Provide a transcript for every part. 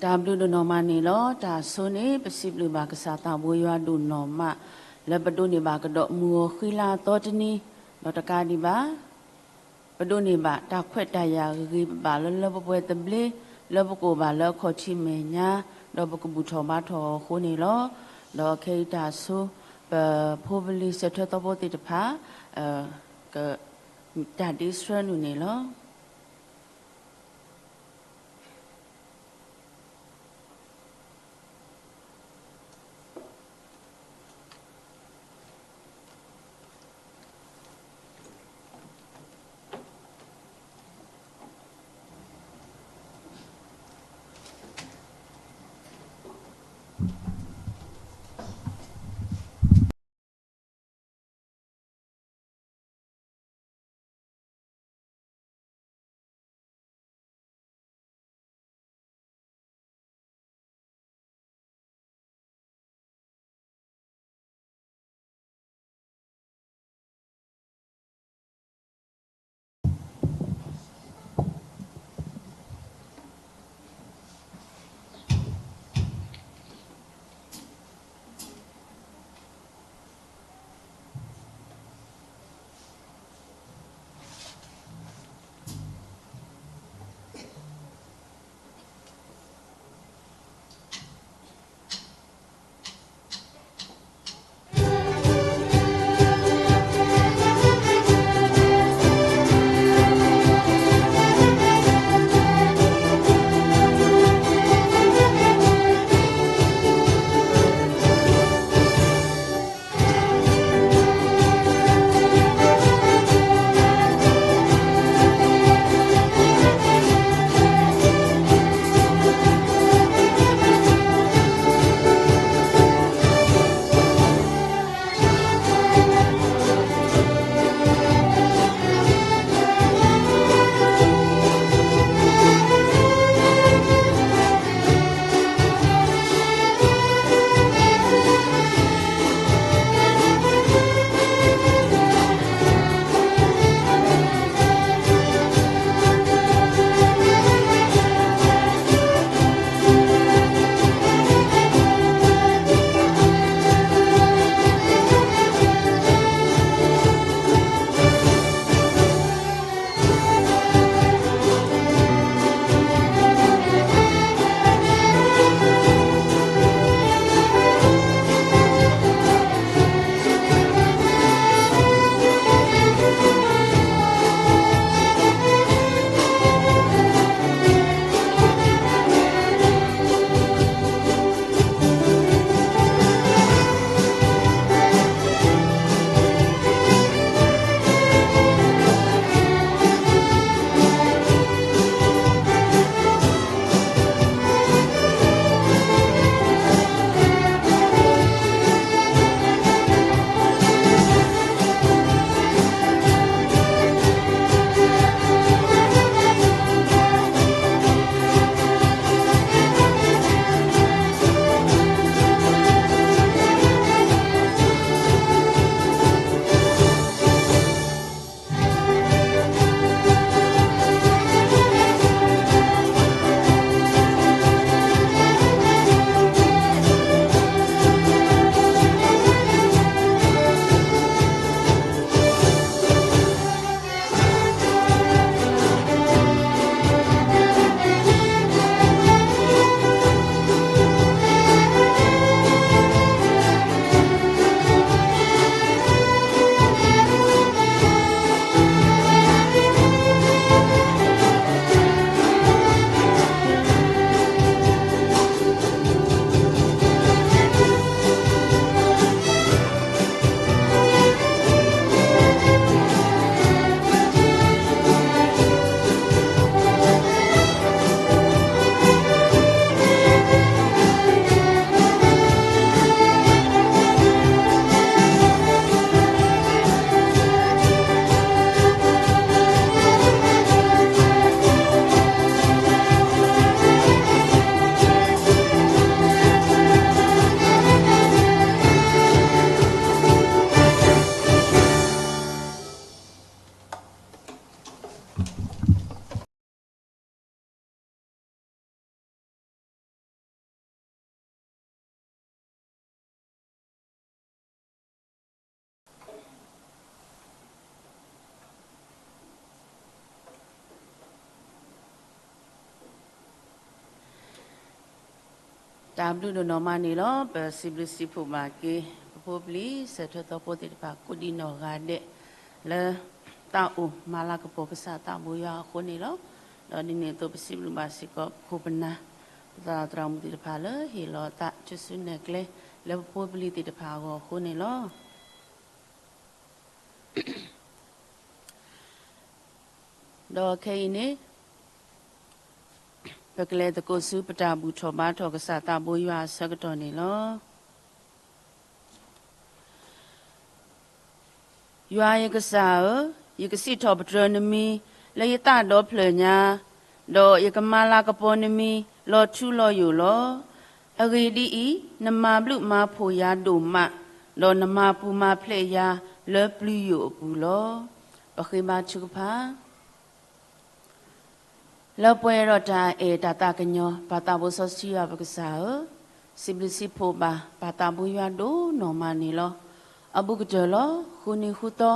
တၢ်ဘျုးဒိၣ်နီၢ်မးန့ၣ်လီၤ. တၢ်ဆိန့ၣ် ပစံးဘျုးဘၣ်ကစၢ်သးဘိယွၤဒိၣ်နီၢ်မး လၢပဒိးန့ၢ်ဘၣ်ကဒီးမုၢ်ဂီၤဃံလၤအသီတနံၤ, ဒီးတကးဒံးဘၣ် ပဒိးန့ၢ်ဘၣ်တၢ်ခွဲးတၢ်ယာ်ဂ့ၤဂ့ၤဘၣ်ဘၣ်လၢလၢပှဲၤပှဲၤသဘျ့ လၢပကအိၣ်ဘၣ်လၢအခီၣ်ထံးမဲာ်ညါ, ဒီးပကဘူၣ်ထီၣ်ဘါထီၣ်အီၤအဃိန့ၣ်လီၤ. ဒီးခဲအံၤတၢ်ဆိ ပဖိပလံၤစၢၤထၢသီဖိသ့ၣ်တဖၣ် က တၢ်ဒ့ဆှၢနုာ်န့ၣ်လီၤ. တၢ်ဘျုးဒိၣ်နီၢ်မးန့ၣ်လီၤ. ပစံးဘျုးစံးဖှိၣ်ဘၣ်က့ၤ ပဖိပလံၤ ဆၢထၢၣ်သီဖိသ့ၣ်တဖၣ် ကိးဒံနီၢ်ဂၤဒဲး လၢတၢ်အိၣ်မၤလၤကပီၤကစၢ်သးဘိယွၤအဃိန့ၣ်လီၤ. ဒီးဒ်န့ၣ်အသိး ပစံးဘျုးဘၣ်စ့ၢ်ကီး ပခိၣ်ပနၢ် ပသရၣ်သရၣ်မုၣ်သ့ၣ်တဖၣ်လၢဟ့ၣ်လီၤအသး ထူၣ်စုနဲၣ်ကျဲ လၢပဖိပလံၤသ့ၣ်တဖၣ်အဂီၢ်အဃိန့ၣ်လီၤ. ဒီးခဲအံၤန့ၣ် ပကလဲၤသကိးဆူပတၢ်ဘူၣ်ထီၣ်ဘါထီၣ်ကစၢ်သးဘိယွၤအဆၢကတီၢ်န့ၣ်လီၤ. ယွၤယကစၢ်ဧၢ, ယကစံးထီၣ်ပတြၢၤနမံၤ လၢယသးဒီဖျၢၣ်ညါ, ဒီးယကမၤလၤကပီၤနမံၤ လီၤထူလီၤယိာ်လီၤ. အဂ့ၢ်ဒ်အံၤ, နမၤဘျုးမၤဖှိၣ်ယၤဒိၣ်မး, ဒီးနမၤပူၤမၤဖျဲးယၤလၢပျုၤယိာ်အပူၤလီၤ. ပဃ့ဘါထုကဖၣ် လၢပှဲၤဒီးတၢ်အဲၣ်တၢ်သးကညီၤ ပၢ်သးဘိစီဆှံယွၤ ပကစၢ်ဧၢ, စံးဘျုးစံးဖှိၣ်ဘၣ် ပၢ်သးဘိယွၤဒိၣ်နီၢ်မးန့ၣ်လီၤ. အဘူးကတၢၢ်လီၤ. ဃုနံၤဃုသီ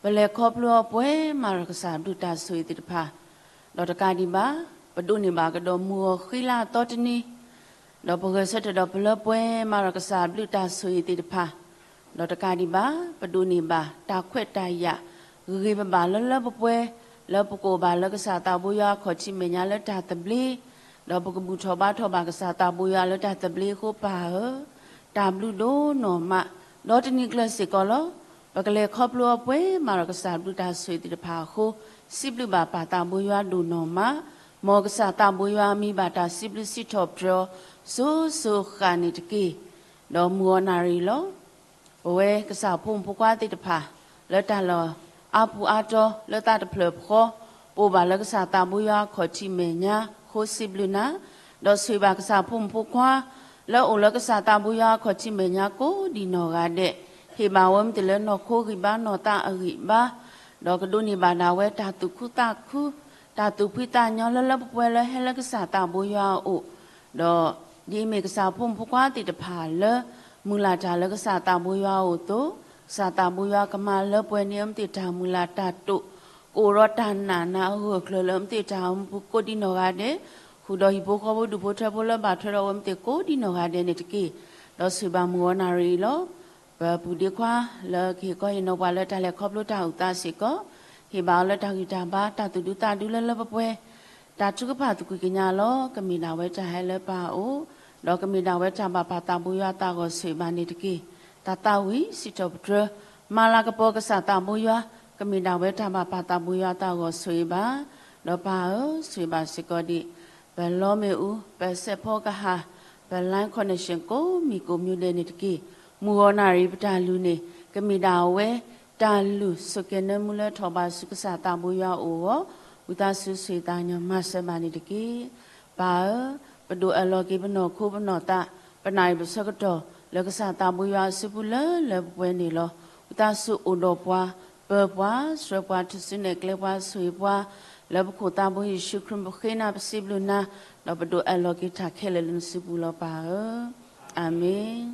ပလဲၤခီဖျိအီၤပှဲၤမၤဒီးကစၢ်ဘျုးတၢ်ဆိၣ်ဂ့ၤသ့ၣ်တဖၣ်, ဒီးတကးဒံးဘၣ် ပဒိးန့ၢ်ဘၣ်ကဒီးမုၢ်ဂီၤဃံလၤအသီတနံၤ ဒီးပဂဲၤဆၢထၢၣ်ဒီးပလၢပှဲၤမၤဒီးကစၢ်ဘျုးတၢ်ဆိၣ်ဂ့ၤသ့ၣ်တဖၣ်, ဒီးတကးဒံးဘၣ် ပဒိးန့ၢ်ဘၣ်တၢ်ခွဲးတၢ်ယာ် ဂ့ၤဂ့ၤဘၣ်ဘၣ်လၢလၢပှဲၤပှဲၤ လၢပကအိၣ်ဘၣ်လၢကစၢ်သးဘိယွၤအခီၣ်ထံးမဲာ်ညါလၢတၢ်သဘျ့, ဒီးပကဘူၣ်ထီၣ်ဘါထီၣ်ဘၣ်ကစၢ်သးဘိယွၤလၢတၢ်သဘျ့အဃိ ပၢ်ဧၢ, တၢ်ဘျုးဒိၣ်နီၢ်မး, ဒီတနံၤကျၢၤစ့ၢ်ကီးလီၤ. ပကလဲၤခီဖျိအီၤပှဲၤမၤဒီးကစၢ်ဘျုးတၢ်ဆိၣ်ဂ့ၤသ့ၣ်တဖၣ်အဃိ, စံးဘျုးဘၣ်ပၢ်သးဘိယွၤဒိၣ်နီၢ်မး, မ်ကစၢ်သးဘိယွၤအမံၤဘၣ်တၢ်စံးဘျုးစံးထီၣ်ပတြၢၤအီၤ စိၤစိၤဃၣ်ဃၣ်န့ၣ်တက့ၢ်. ဒီးမုၢ်ဂီၤနၣ်ရံၣ်လီၤ. ပဝဲကစၢ်ဖိမုၣ်ဖိခွါသ့ၣ်တဖၣ် လၢတၢ်လီၢ်အါပူၤအါတီၤ လၢသးတဖျၢၣ်ဃီ ပအိၣ်ဘၣ်လၢကစၢ်သးဘိယွၤအခီၣ်ထံးမဲာ်ညါအဃိ စံးဘျုးနၤ, ဒီးဆိၣ်ဂ့ၤဘၣ်ကစၢ်ဖိမုၣ်ဖိခွါ လၢအအိၣ်လၢကစၢ်သးဘိယွၤအခီၣ်ထံးမဲာ်ညါကိးဒံနီၢ်ဂၤဒဲး, ဟ့ၣ်ဘၣ်ဝဲမ့ၢ်တ့ၢ်လၢနီၢ်ခိဂံၢ်ဘါနီၢ်သးအဂံၢ်ဘါ, ဒီးကဒိးန့ၢ်ဘၣ်ဒၣ်ဝဲတၢ်သူၣ်ခုသးခု, တၢ်သူၣ်ဖှံသးညီလၢလၢပှဲၤပှဲၤလၢဟဲလၢကစၢ်သးဘိယွၤအအိၣ်, ဒီးဒ်အမ့ၢ်ကစၢ်ဖိမုၣ်ဖိခွါသ့ၣ်တဖၣ်လၢ မုၢ်လၢ်တၢ်လၢကစၢ်သးဘိယွၤအအိၣ်အသိး, ကစၢ်သးဘိယွၤကမၤလၢပှဲၤန့ၢ်အမ့ၢ်တ့ၢ်တၢ်မုၢ်လၢ်တၢ်တိာ်, ကအိၣ်ဒီးတၢ်နာ်နၤအဂၢၢ်အကျၢၤလၢအမ့ၢ်တ့ၢ်တၢ်အိၣ်မူပူၤကိးဒံနီၢ်ဂၤဒဲး, ဃုာ်ဒီးဟံၣ်ဖိဃီဖိဒူၣ်ဖိထၢဖိလၢဘၣ်ထွဲဒီးအဝဲမ့ၢ်တ့ၢ်ကိးဒံနီၢ်ဂၤဒဲးန့ၣ်တက့ၢ်. ဒီးဆိၣ်ဂ့ၤဘၣ်မုၢ်ဂီၤနၣ်ရံၣ်အံၤလီၤ. ပပုၢ်ဒ့ခွါ လၢကဟ့ၣ်ခီဟ့ၣ်နီၤပှၤလၢတၢ်လဲၤခီဖျိတၢ်အုၣ်သးစ့ၢ်ကီး, ဟ့ၣ်ဘၣ်အီၤလၢတၢ်ဂံၢ်တၢ်ဘါ တၢ်သူၣ်ဒူသးဒူလၢလၢပှဲၤပှဲၤ, တၢ်ထုကဖၣ်သကွံာ်ကညးလီၤ. ကမ့ၢ်ဒၣ်ဝဲတၢ်ဟဲလၢပၢ်အအိၣ်, ဒီးကမ့ၢ်ဒၣ်ဝဲတၢ်ဘၣ်ပၢ်သးဘိယွၤအသးဂီၢ်ဆိၣ်ဂ့ၤဘၣ်န့ၣ်တက့ၢ်. တၢ်သးဝံၣ်စံးထီၣ်ပတြၢၤ, မၤလၤကပီၤကစၢ်သးဘိယွၤ, ကမ့ၢ်ဒၣ်ဝဲတၢ်ဘၣ်ပၢ်သးဘိယွၤအသးဂီၢ်ဆိၣ်ဂ့ၤဘၣ်, ဒီးပၢ်ဧၢ, ဆိၣ်ဂ့ၤဘၣ်စ့ၢ်ကီးဒံး ပလီမ့ၣ်အူ, ပစဲးဖီကဟၣ်, ပ line connection ကိးမံၤကိးမံၤဒဲးန့ၣ်တက့ၢ်. မုၢ်ဂီၤနၣ်ရံၣ်ပတၢ်လုၢ်န့ၣ် ကမ့ၢ်ဒၣ်ဝဲ တၢ်လုၢ်ဆိးကဲနၢမူလၢထီၣ်ဘးဆူကစၢ်သးဘိယွၤအအိၣ်အဂီၢ်, ဝံသးစူၤဆိၣ်ဂ့ၤသးကညီၤမၤစၢၤဘၣ်န့ၣ်တက့ၢ်. ပၢ်ဧၢ, ပဒိးအၢၣ်လီၤက့ၤပနီၢ်ခိပနီၢ်သး, ပနၣ်ရံၣ်ပဆၢကတီၢ် လၢကစၢ်သးဘိယွၤအစုပူၤလၢလၢပှဲၤပှဲၤန့ၣ်လီၤ. ဝံသးစူၤအိၣ်ဒီးပှၤ, ပၢၤပှၤ, ဆှၢပှၤ, ထူၣ်စုနဲၣ်ကျဲပှၤ, ဆိၣ်ဂ့ၤပှၤ, လၢပခိၣ်သးဘိယ့ၣ်ၡူးခရံာ်ပဃ့နၤပစံးဘျုးနၤ, ဒီးပဒိးအၢၣ်လီၤက့ၤတၢ်ခဲလၢာ်လၢနစုပူၤလီၤပၢ်ဧၢ. အၤမ့ၣ်.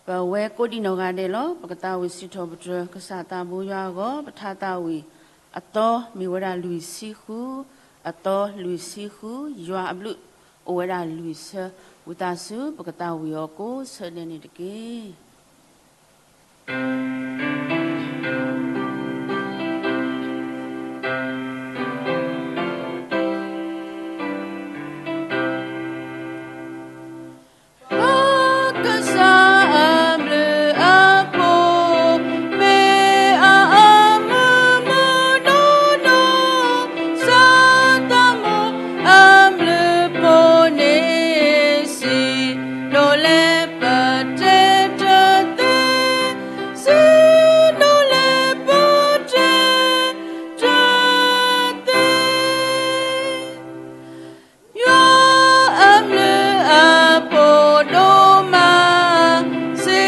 ပဝဲကိးဒံနီၢ်ဂၤဒဲးလီၤ. ပကသးဝံၣ်စံးထီၣ်ပတြၢၤကစၢ်သးဘိယွၤအဂီၢ်, ပထါသးဝံၣ်အသီမ့ၢ်ဝဲဒၣ်လွံၢ်ဆံဃု, အသီလွံၢ်ဆံဃု, ယွၤအဘျုးအိၣ်ဝဲဒၣ်လွံၢ်ဆၢ, ဝံသးစူၤ ပကသးဝံၣ်အီၤကိးဆၢဒဲးန့ၣ်တက့ၢ်. Yua mlu apo doma, si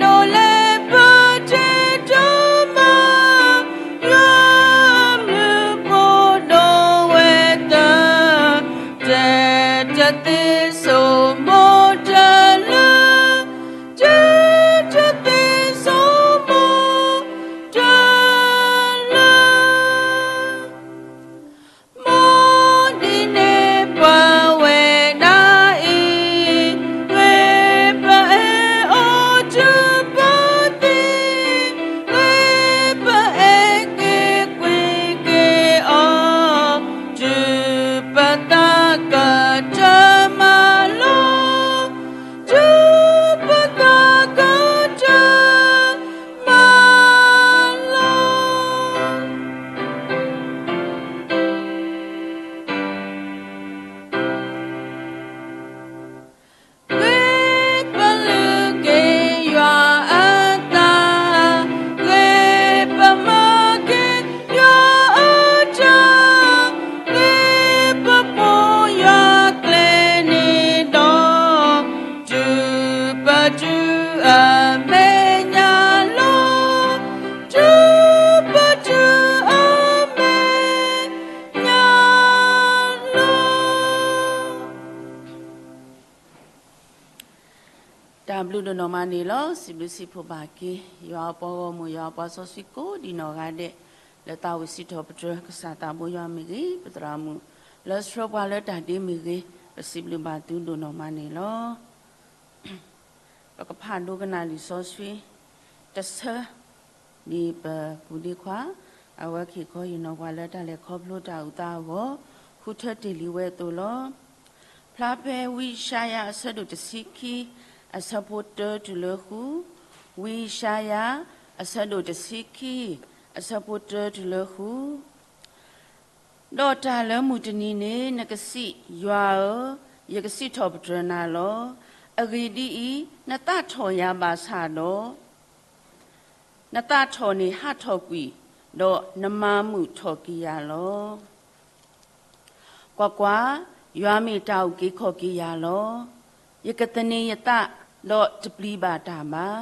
dole pute doma, yua mlu po do weta, te te te so mo te lu, te te te so mo te lu. Mă dine păuena တၢ်ဘျုးဒိၣ်နီၢ်မးန့ၣ်လီၤ. စံးဘျုးစံးဖှိၣ်ဘၣ်က့ၤ ယွၤအပှၤဂီၢ်မုၢ် ယွၤအပှၤစီဆှံကိးဒံးနီၢ်ဂၤဒဲး လၢသးဝံၣ်စံးထီၣ်ပတြၢၤ ကစၢ်သးဘိယွၤမ့ၢ်ဂ့ၤ, ပသရၣ်မုၣ်လၢဆှၢပှၤလၢတၢ်ဒ့မ့ၢ်ဂ့ၤ, ပစံးဘျုးဘၣ်သုဒိၣ်နီၢ်မးန့ၣ်လီၤ. ပကဖးဒိကနၣ်လံာ်စီဆှံတဆၢ ဒ်ပပူၤဒ့ခွါ အဝဲကဟ့ၣ်ခီဟ့ၣ်နီၤပှၤလၢတၢ်လဲၤခီဖျိတၢ်အုၣ်သးအဂီၢ် ဃုထၢတ့ၢ်လံဝဲအသိးလီၤ. ဖျါဖဲဝံယၡါယၤအဆၢဒိၣ်တဆံခံ အဆၢဖိတၢတုၤလၢဃု, ဝံယၡါယၤ အဆၢဒိၣ်တဆံခံ အဆၢဖိတၢတုၤလၢဃု ဒီးတၢ်လၢမုၢ်တနံၤန့ၣ် နကစံး, ယွၤဧၢ, ယကစံးထီၣ်ပတြၢၤနၤလီၤ. အဂ့ၢ်ဒ်အံၤ, နသးထီၣ်ယၤဘၣ်ဆၣ်ဒီး နသးထီၣ်န့ၢ်ဟးထီၣ်ကွံာ်, ဒီးနမၤမုာ်ထီၣ်က့ၤယၤလီၤ. ကွၢ်ကွၢ်, ယွၤမ့ၢ်တၢ်အုၣ်က့ၤခီၣ်က့ၤယၤလီၤ. ယကသန့ၤယသး, ဒီးတပျံၤဘၣ်တၢ်ဘၣ်.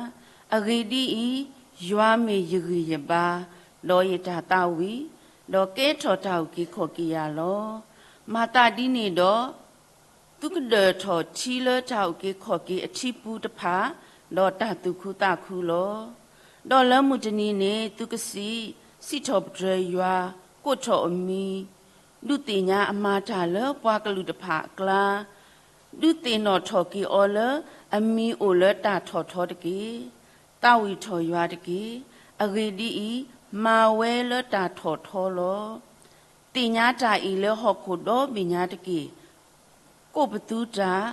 အဂ့ၢ်ဒ်အံၤ, ယွၤမ့ၢ်ယဂံၢ်ယဘါ, ဒီးယတၢ်သးဝံၣ်, ဒီးကဲထီၣ်တၢ်အုၣ်က့ၤခီၣ်က့ၤယၤလီၤ. မၤသးဒ်န့ၣ်ဒီး, သုကဒၢၣ်ထီၣ်ထံလၢတၢ်အုၣ်က့ၤခီၣ်က့ၤအထံပူၤတဖၣ်, ဒီးတၢ်သူၣ်ခုသးခုလီၤ. ဒီးလၢမုၢ်တနံၤန့ၣ် သုကစံး, စံးထီၣ်ပတြၢၤယွၤ, ကိးထီၣ်အမံၤ, ဒုးသ့ၣ်ညါအမၤတၢ်လၢပှၤကလုာ်တဖၣ်အကျါ, ဒုးသ့ၣ်နီၣ်ထီၣ်က့ၤအီၤလၢအမံၤအိၣ်လၢတၢ်ထီၣ်ထီတက့ၢ်. သးဝံၣ်ထီၣ်ယွၤတက့ၢ်. အဂ့ၢ်ဒ်အံၤ, မၤဝဲလၢတၢ်ထီၣ်ထီလီၤ. သ့ၣ်ညါတၢ်အံၤလၢဟီၣ်ခိၣ်ဒီဘ့ၣ်ညါတက့ၢ်. ကိးပသူတၢ်,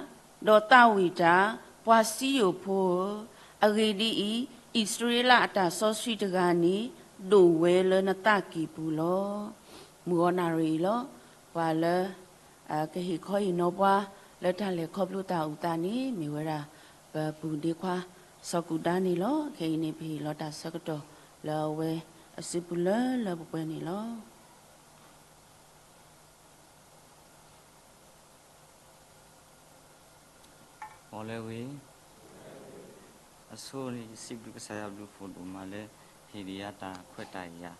ဒီးသးဝံၣ်တၢ်, ပှၤစံယိၣ်ဖိဧၢ, အဂ့ၢ်ဒ်အံၤ, အံၣ်စရ့လးအတၢ်စီဆှံတဂၤန့ၣ် ဒိၣ်ဝဲလၢနသးကံၢ်ပူၤလီၤ. မုၢ်ဂီၤနၣ်ရံၣ်အံၤလီၤ. ပှၤလၢ ကဟ့ၣ်ခီဟ့ၣ်နီၤပှၤ လၢတၢ်လဲၤခီဖျိတၢ်အုၣ်သးန့ၣ် မ့ၢ်ဝဲဒၣ် ပပူၤဒ့ခွါ စီၤကူၣ်ဒါန့ၣ်လီၤ. ခဲအံၤန့ၣ် ပဟ့ၣ်လီၤတၢ်ဆၢကတီၢ်လၢအဝဲအစုပူၤလၢလၢပှဲၤပှဲၤန့ၣ်လီၤ. ဂီၤလၢအဂ့ၤ, အဆိန့ၣ် ယစံးဘျုးကစၢ်ယွၤဘျုးဖှိၣ်ဒိၣ်မးလၢ ဟ့ၣ်ဒံးယၤတၢ်ခွဲးတၢ်ယာ်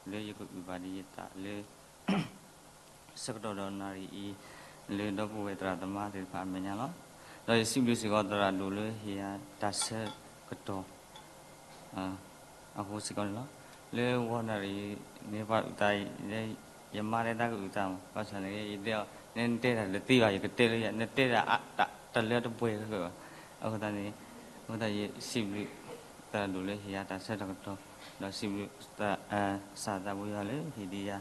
လၢယကအုၣ်ဘၣ်ဒံးယသးလၢ ဆၢကတီၢ်ဒီးနၣ်ရံၣ်အံၤ လၢဒီပုၢ်ဝဲၢ်သရၣ်သမါသ့ၣ်တဖၣ်အမဲာ်ညါလီၤ. ဒီးယစံးဘျုးစ့ၢ်ကီးသရၣ်ဒိၣ်လၢဟ့ၣ်ယၤတၢ်ဆၢကတီၢ် အဃိစ့ၢ်ကီးန့ၣ်လီၤ. လၢဂီၤနၣ်ရံၣ်န့ၣ် ပှၤအုၣ်သးအံၤ ယမါတဲတၢ်ကအုၣ်သးမး ဘၣ်ဆၣ်န့ၣ် ယတဲအီၤ နတဲတၢ်တသ့ဘၣ် ယကတဲလၢယၤ နတဲတၢ်တလၢတပှဲၤဃၢၤဘၣ်. အဃိသတးန့ၣ် အဃိသတးယစံးဘျုးသရၣ်ဒိၣ်လၢဟ့ၣ်ယၤတၢ်ဆၢကတီၢ် ဒီးစံးဘျုးကစၢ်သးဘိယွၤလၢဟ့ၣ်ဒံးယၤ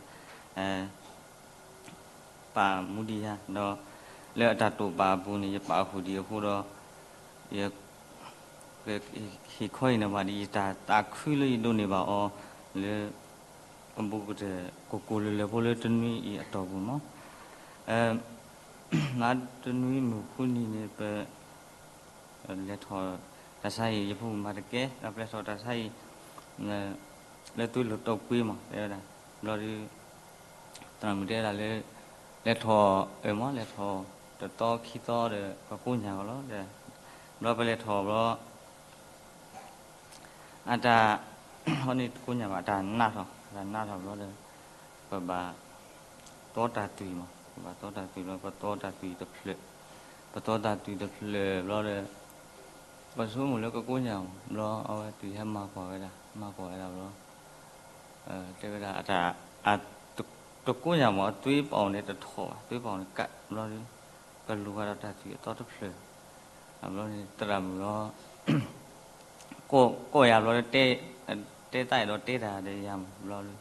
ပာ်မူဒံးယၤ ဒီးလၢအတၢ်တိာ်ပာ်အပူၤန့ၣ် ယပာ်ဃုာ်ဒံးအဃိဒီး ယ ဟ့ၣ်ခီအံၤန့ၣ်ဘၣ်ဒ်ယတၢ်သးခုလၢယဒိးန့ၢ်ဘၣ်အီၤ လၢ ကဘူးကတၢၢ် ကိၢ်ကိၢ်လၢၤလၢၤဖိလၢတနွံအံၤအတီၢ်ပူၤမး လါတနွံမုၢ်ဃုနံၤန့ၣ် ပ လဲၤထီၣ်တၢ်ဆါဟံၣ် ယဖိမုၣ်မၤတကဲ ဒီးပလဲၤထီၣ်တၢ်ဆါဟံၣ် လၢသုလိာ်တိာ်ကွံမး တဲဝဲဒၣ် ဘျီဒုး သရၣ်မုၣ်တဲဝဲဒၣ်လၢ လဲၤထီၣ်အၢမး လဲၤထီၣ်တသီခံသီဒီး ပကိညၢ်ကီလီၤ ဘျီပလဲၤထီၣ်ဘျီ အတၢ် ဟီန့ၣ်တကိညၢ်ဘၣ် အတၢ်နးထီၣ် အတၢ်နးထီၣ်ဘျီဒီး ပဘၣ် တီတၢ်သွံၣ်မး ပဘၣ်တီတၢ်သွံၣ်ဘျီ ပတီတၢ်သွံၣ်တဖျၢၣ် ပတီတၢ်သွံၣ်တဖျၢၣ်ဘျီဒီး ပဆိကမိၣ်လၢကကိညၢ်မး ဘျီအဝဲသွံၣ်ဟဲမၤကွၢ်ဝဲဒၣ် မၤကွၢ်ဝဲဒၣ်ဘျီ တဲဝဲဒၣ် တကိညၢ်မး အသွံၣ်ပအီၣ်န့ၣ်တထီၣ်ဘၣ် သွံၣ်ပအီၣ်န့ၣ်ကးဘျီဒီး ကလူၤဃာ်ဒီးတၢ်သွံၣ်အသီတဖျၢၣ် အဘျီန့ၣ် သရၣ်မုၣ်လီၤ ကိးယၤဘျီဒီး တဲသးအဲၣ်ဒိးတဲတၢ်ဒီးယၤမး ဘျီ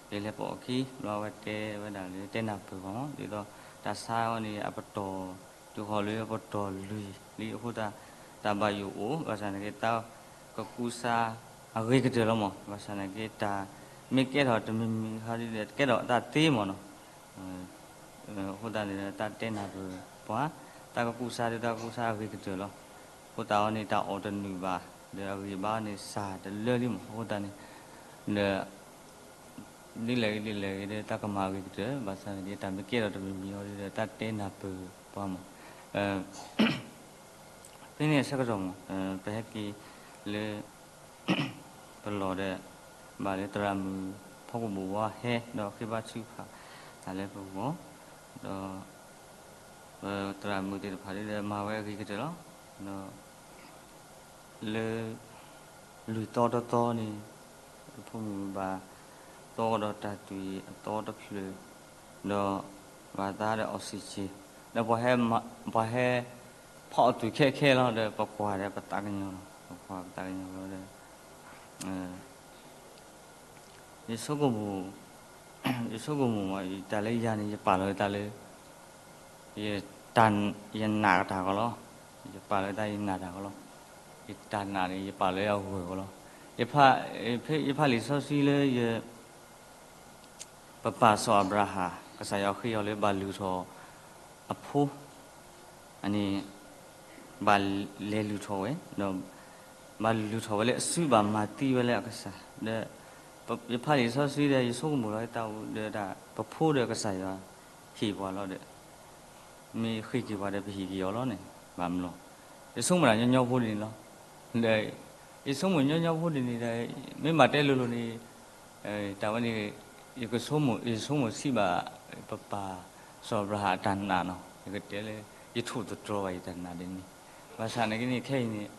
ဒီး ယလဲၤပအီၣ်ခံ ဘျီအဝဲတဲဝဲဒၣ်လၢတဲနၢ်ပၢၢ်ပှၤမး ဒ်သိး တၢ်ဆါဝဲန့ၣ် အပတီၢ် တုၤဃီၤလၢအပတီၢ်လွံၢ်လံအဃိသတး တၢ်ဘၣ်ယိၣ်အိၣ် ဘၣ်ဆၣ်န့ၣ်က့ တၢ်ကကူစါအဂ့ၤကတၢၢ်လီၤမး ဘၣ်ဆၣ်န့ၣ်က့ တၢ်မ့ၢ်ကဲထီၣ်တမံၤမံၤခါဒ်ဒီး ကဲထီၣ်အသးသ့မးနီၤ အဃိသတးန့ၣ် တၢ်တဲနၢ်ပၢၢ်ပှၤ တၢ်ကကူစါဒီးတၢ်ကကူစါအဂ့ၤကတၢၢ်လီၤ. အဃိသတးအီၤန့ၣ် တၢ်အီၣ်တနုာ်ဘၣ် ဒီးအဂံၢ်ဘါန့ၣ်စှၤတလၢလံမး အဃိသတးန့ၣ် ဒီး ဒ်လဲၣ်ဂ့ၤဒ်လဲၣ်ဂ့ၤဒီး တၢ်ကမၤအဂ့ၤကတၢၢ် ဘၣ်ဆၣ်န့ၣ်က့ တၢ်မ့ၢ်ကဲထီၣ်တမံၤမံၤအီၤဒီး တၢ်တဲနၢ်ပၢၢ်ပှၤမး ဖဲန့ၣ်အဆၢကတီၢ်မး ပဟဲက့ၤလၢ ပလီၢ်ဒီး ဘၣ်လၢသရၣ်မုၣ်ဖီကဘိၣ်ဝါဟဲ ဒီးဃ့ဘါထုကဖၣ်တၢ်လၢပဂီၢ် ဒီး သရၣ်မုၣ်သ့ၣ်တဖၣ်ဒီး မၤဝဲအဂ့ၤကတၢၢ်လီၤ. ဒီး လၢ လွံၢ်သီတသီန့ၣ် ယဖိမုၣ်ဘၣ်သီကဒီးတၢ်သွံၣ်အသီတဖျၢၣ်, ဒီး ဘၣ်သါဒီး oxygen, ဒီးပှၤဟဲ ပှၤဟဲ ဖီအသွံၣ်ခဲခဲလီၤဒီး ပကွၢ်ဒီးပသးကညီၤလီၤ, ပကွၢ်ပသးကညီၤလီၤဒီး ယဆိကမိၣ်, ယဆိကမိၣ်မး တၢ်လၢယၤန့ၣ် ယပာ်လီၤယသးလၢ ယ ယနာ်တၢ်ကီလီၤ, ယပာ်လီၤယသးယနာ်တၢ်ကီလီၤ, ယတၢ်နာ်န့ၣ် ယပာ်လီၤယဂီၢ်ကီလီၤ, ယဖးလံာ်စီဆှံလၢယ ပပၢ်စီၤအၤဘြၤဟၣ် ကစၢ်ယွၤဃ့အီၤလၢဘၣ်လုၢ်ထီၣ် အဖိ န့ၣ် ဘၣ်လဲၤလုၢ်ထီၣ်ဝဲ, ဒီး ဘၣ်လုၢ်ထီၣ်ဝဲလၢအစု ဘၣ်မၤသံဝဲလၢအကစၢ်, ဒီး ယဖးလံာ်စီဆှံဒီး ယဆိကမိၣ်လီၤယသးဒီး ပဖိဒီးကစၢ်ယွၤဟ့ၣ်ပှၤလီၤဒီး မ့ၢ်ဃ့က့ၤပှၤဒီးပဟ့ၣ်က့ၤအီၤလီၤန့ၣ် ဘၣ်မနုၤလီၤ. ယဆိကမိၣ်တၢ်ညီညီဖိဒ်န့ၣ်လီၤ. ဒီး ယဆိကမိၣ်ညီညီဖိဒ်န့ၣ်ဒီး မ့ၢ်မၤတဲလိၤလိၤန့ၣ် တၢ်ဝဲန့ၣ် ယကဆိကမိၣ် ယဆိကမိၣ်ဆံးဘၣ် ပပၢ်စီၤအၤဘြၤဟၣ်အတၢ်နာ်နီၤ, ယကတဲလၢ ယထိၣ်သတြီၤဘၣ်ယတၢ်နာ်ဒ်န့ၣ်, ဘၣ်ဆၣ်န့ၣ်က့န့ၣ် ခဲအံၤန့ၣ်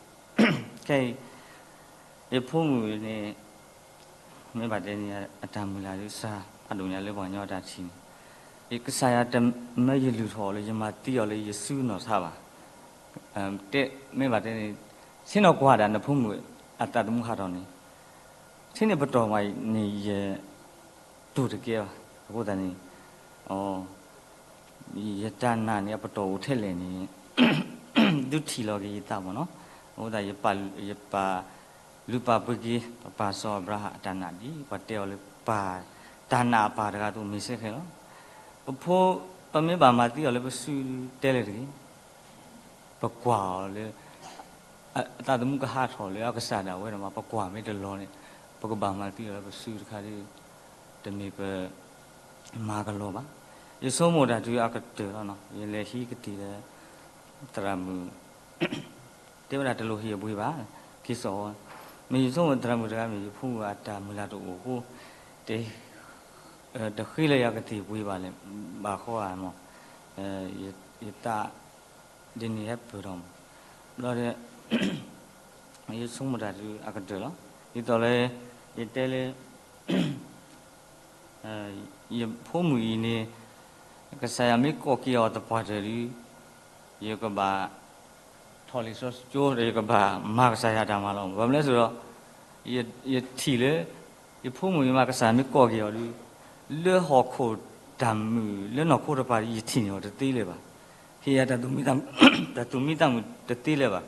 ခဲအံၤ ယဖိမုၣ်န့ၣ် မ့ၢ်ဘၣ်တဲန့ၣ် အတၢ်မုၢ်လၢ်ဒ်စၢ်ဖးဒိၣ်ညါလၢပှၤကညီအတၢ်ထံၣ်န့ၣ်, ကစၢ်ယွၤတမၢယလုၢ်ထီၣ်အီၤလၢယမၤသံအီၤလၢယစုနီၢ်ဆါဘၣ်. တဲ မ့ၢ်ဘၣ်တဲန့ၣ် ဆ့ၣ်နီၤကွၢ်ဒၣ်နဖိမုၣ်အသးသမူဟးထီၣ်န့ၣ်, ဆ့န့ၣ်ပတီၢ်မးန့ၣ် ယ တူၢ်တကဲဘၣ်. အဃိသတးန့ၣ် ယတၢ်နာ်န့ၣ် အပတီၢ်အိၣ်ထဲလဲၣ်န့ၣ် ဒုးထံၣ်လီၤက့ၤယသးမ့ၢ်နီၤ. အဃိသတး ယပာ် ယပာ်လုၢ်ပာ်ပှ့ၤက့ၤ ပပၢ်စီၤအၤဘြၤဟၣ်အတၢ်နာ်ဒ် ပှၤတဲအီၤလၢပၢ် တၢ်နာ်အပၢ်တဂၤအသိး မ့ၢ်စ့ၢ်ကီးလီၤ. ပဖိ ပမ့ၢ်ဘၣ်မၤသံအီၤလၢပစုတဲလဲၣ်တဂ့ၤ ပကွၢ်အီၤလၢ အသးသမူကဟးထီၣ်လၢအကစၢ်ဒၣ်ဝဲဒီးမး ပကွၢ်မ့ၢ်တလီၤန့ၣ် ပကဘၣ်မၤသံအီၤလၢပစုတခါဒီး တမ့ၢ်ပ မၤကလီၤဘၣ်. ယဆိကမိၣ်တၢ်တုၤအကတၢၢ်လီၤနီၤ, ယလဲၤဟံးကသံၣ်ဒီး သရၣ်မုၣ် တဲဝဲဒၣ်တလိၣ်ဟ့ၣ်အဘှံးဘၣ်, က့ၤစိာ်ဝဲ, မ့ၢ်ယဆိကမိၣ်သရၣ်မုၣ်တဂၤမ့ၢ်ယဖိမုၣ်အတၢ်မုၢ်လၢ်တအိၣ်အဃိ တဃ့လၢယၤကသံၣ်ဘှံးဘၣ်လဲၣ်, ဘၣ်ဃီဧါမး, ယသး ဒ်န့ၣ်ဟဲပၢၢ်ထီၣ်မး, ဘျီဒီး ယဆိကမိၣ်တၢ်တုၤအကတၢၢ်လီၤ. ဒ်သိးလၢ ယတဲလၢ ယဖိမုၣ်အံၤန့ၣ် ကစၢ်ယွၤမ့ၢ်ကိးက့ၤအီၤသပှၢ်တၢၢ်ဒီး ယကဘၣ် ထီၣ်လံာ်စီဆှံကၠိဒီး ယကဘၣ်မၤကစၢ်ယွၤတၢ်မၤလီၤ. ဘၣ်မနုၤလဲၣ်ဆိုတော့ ယထံၣ်လၢ ယဖိမုၣ်အံၤမး ကစၢ်မ့ၢ်ကိးက့ၤအီၤဒီး လၢဟီၣ်ခိၣ်တၢ်မုာ်လၢနီၢ်ခိတပၤဒီး ယထံၣ်န့ၢ်အီၤတသ့လၢၤဘၣ်. ဟ့ၣ်ယၤ တၢ်သူၣ်မံသးမုာ်တသ့လၢၤဘၣ်.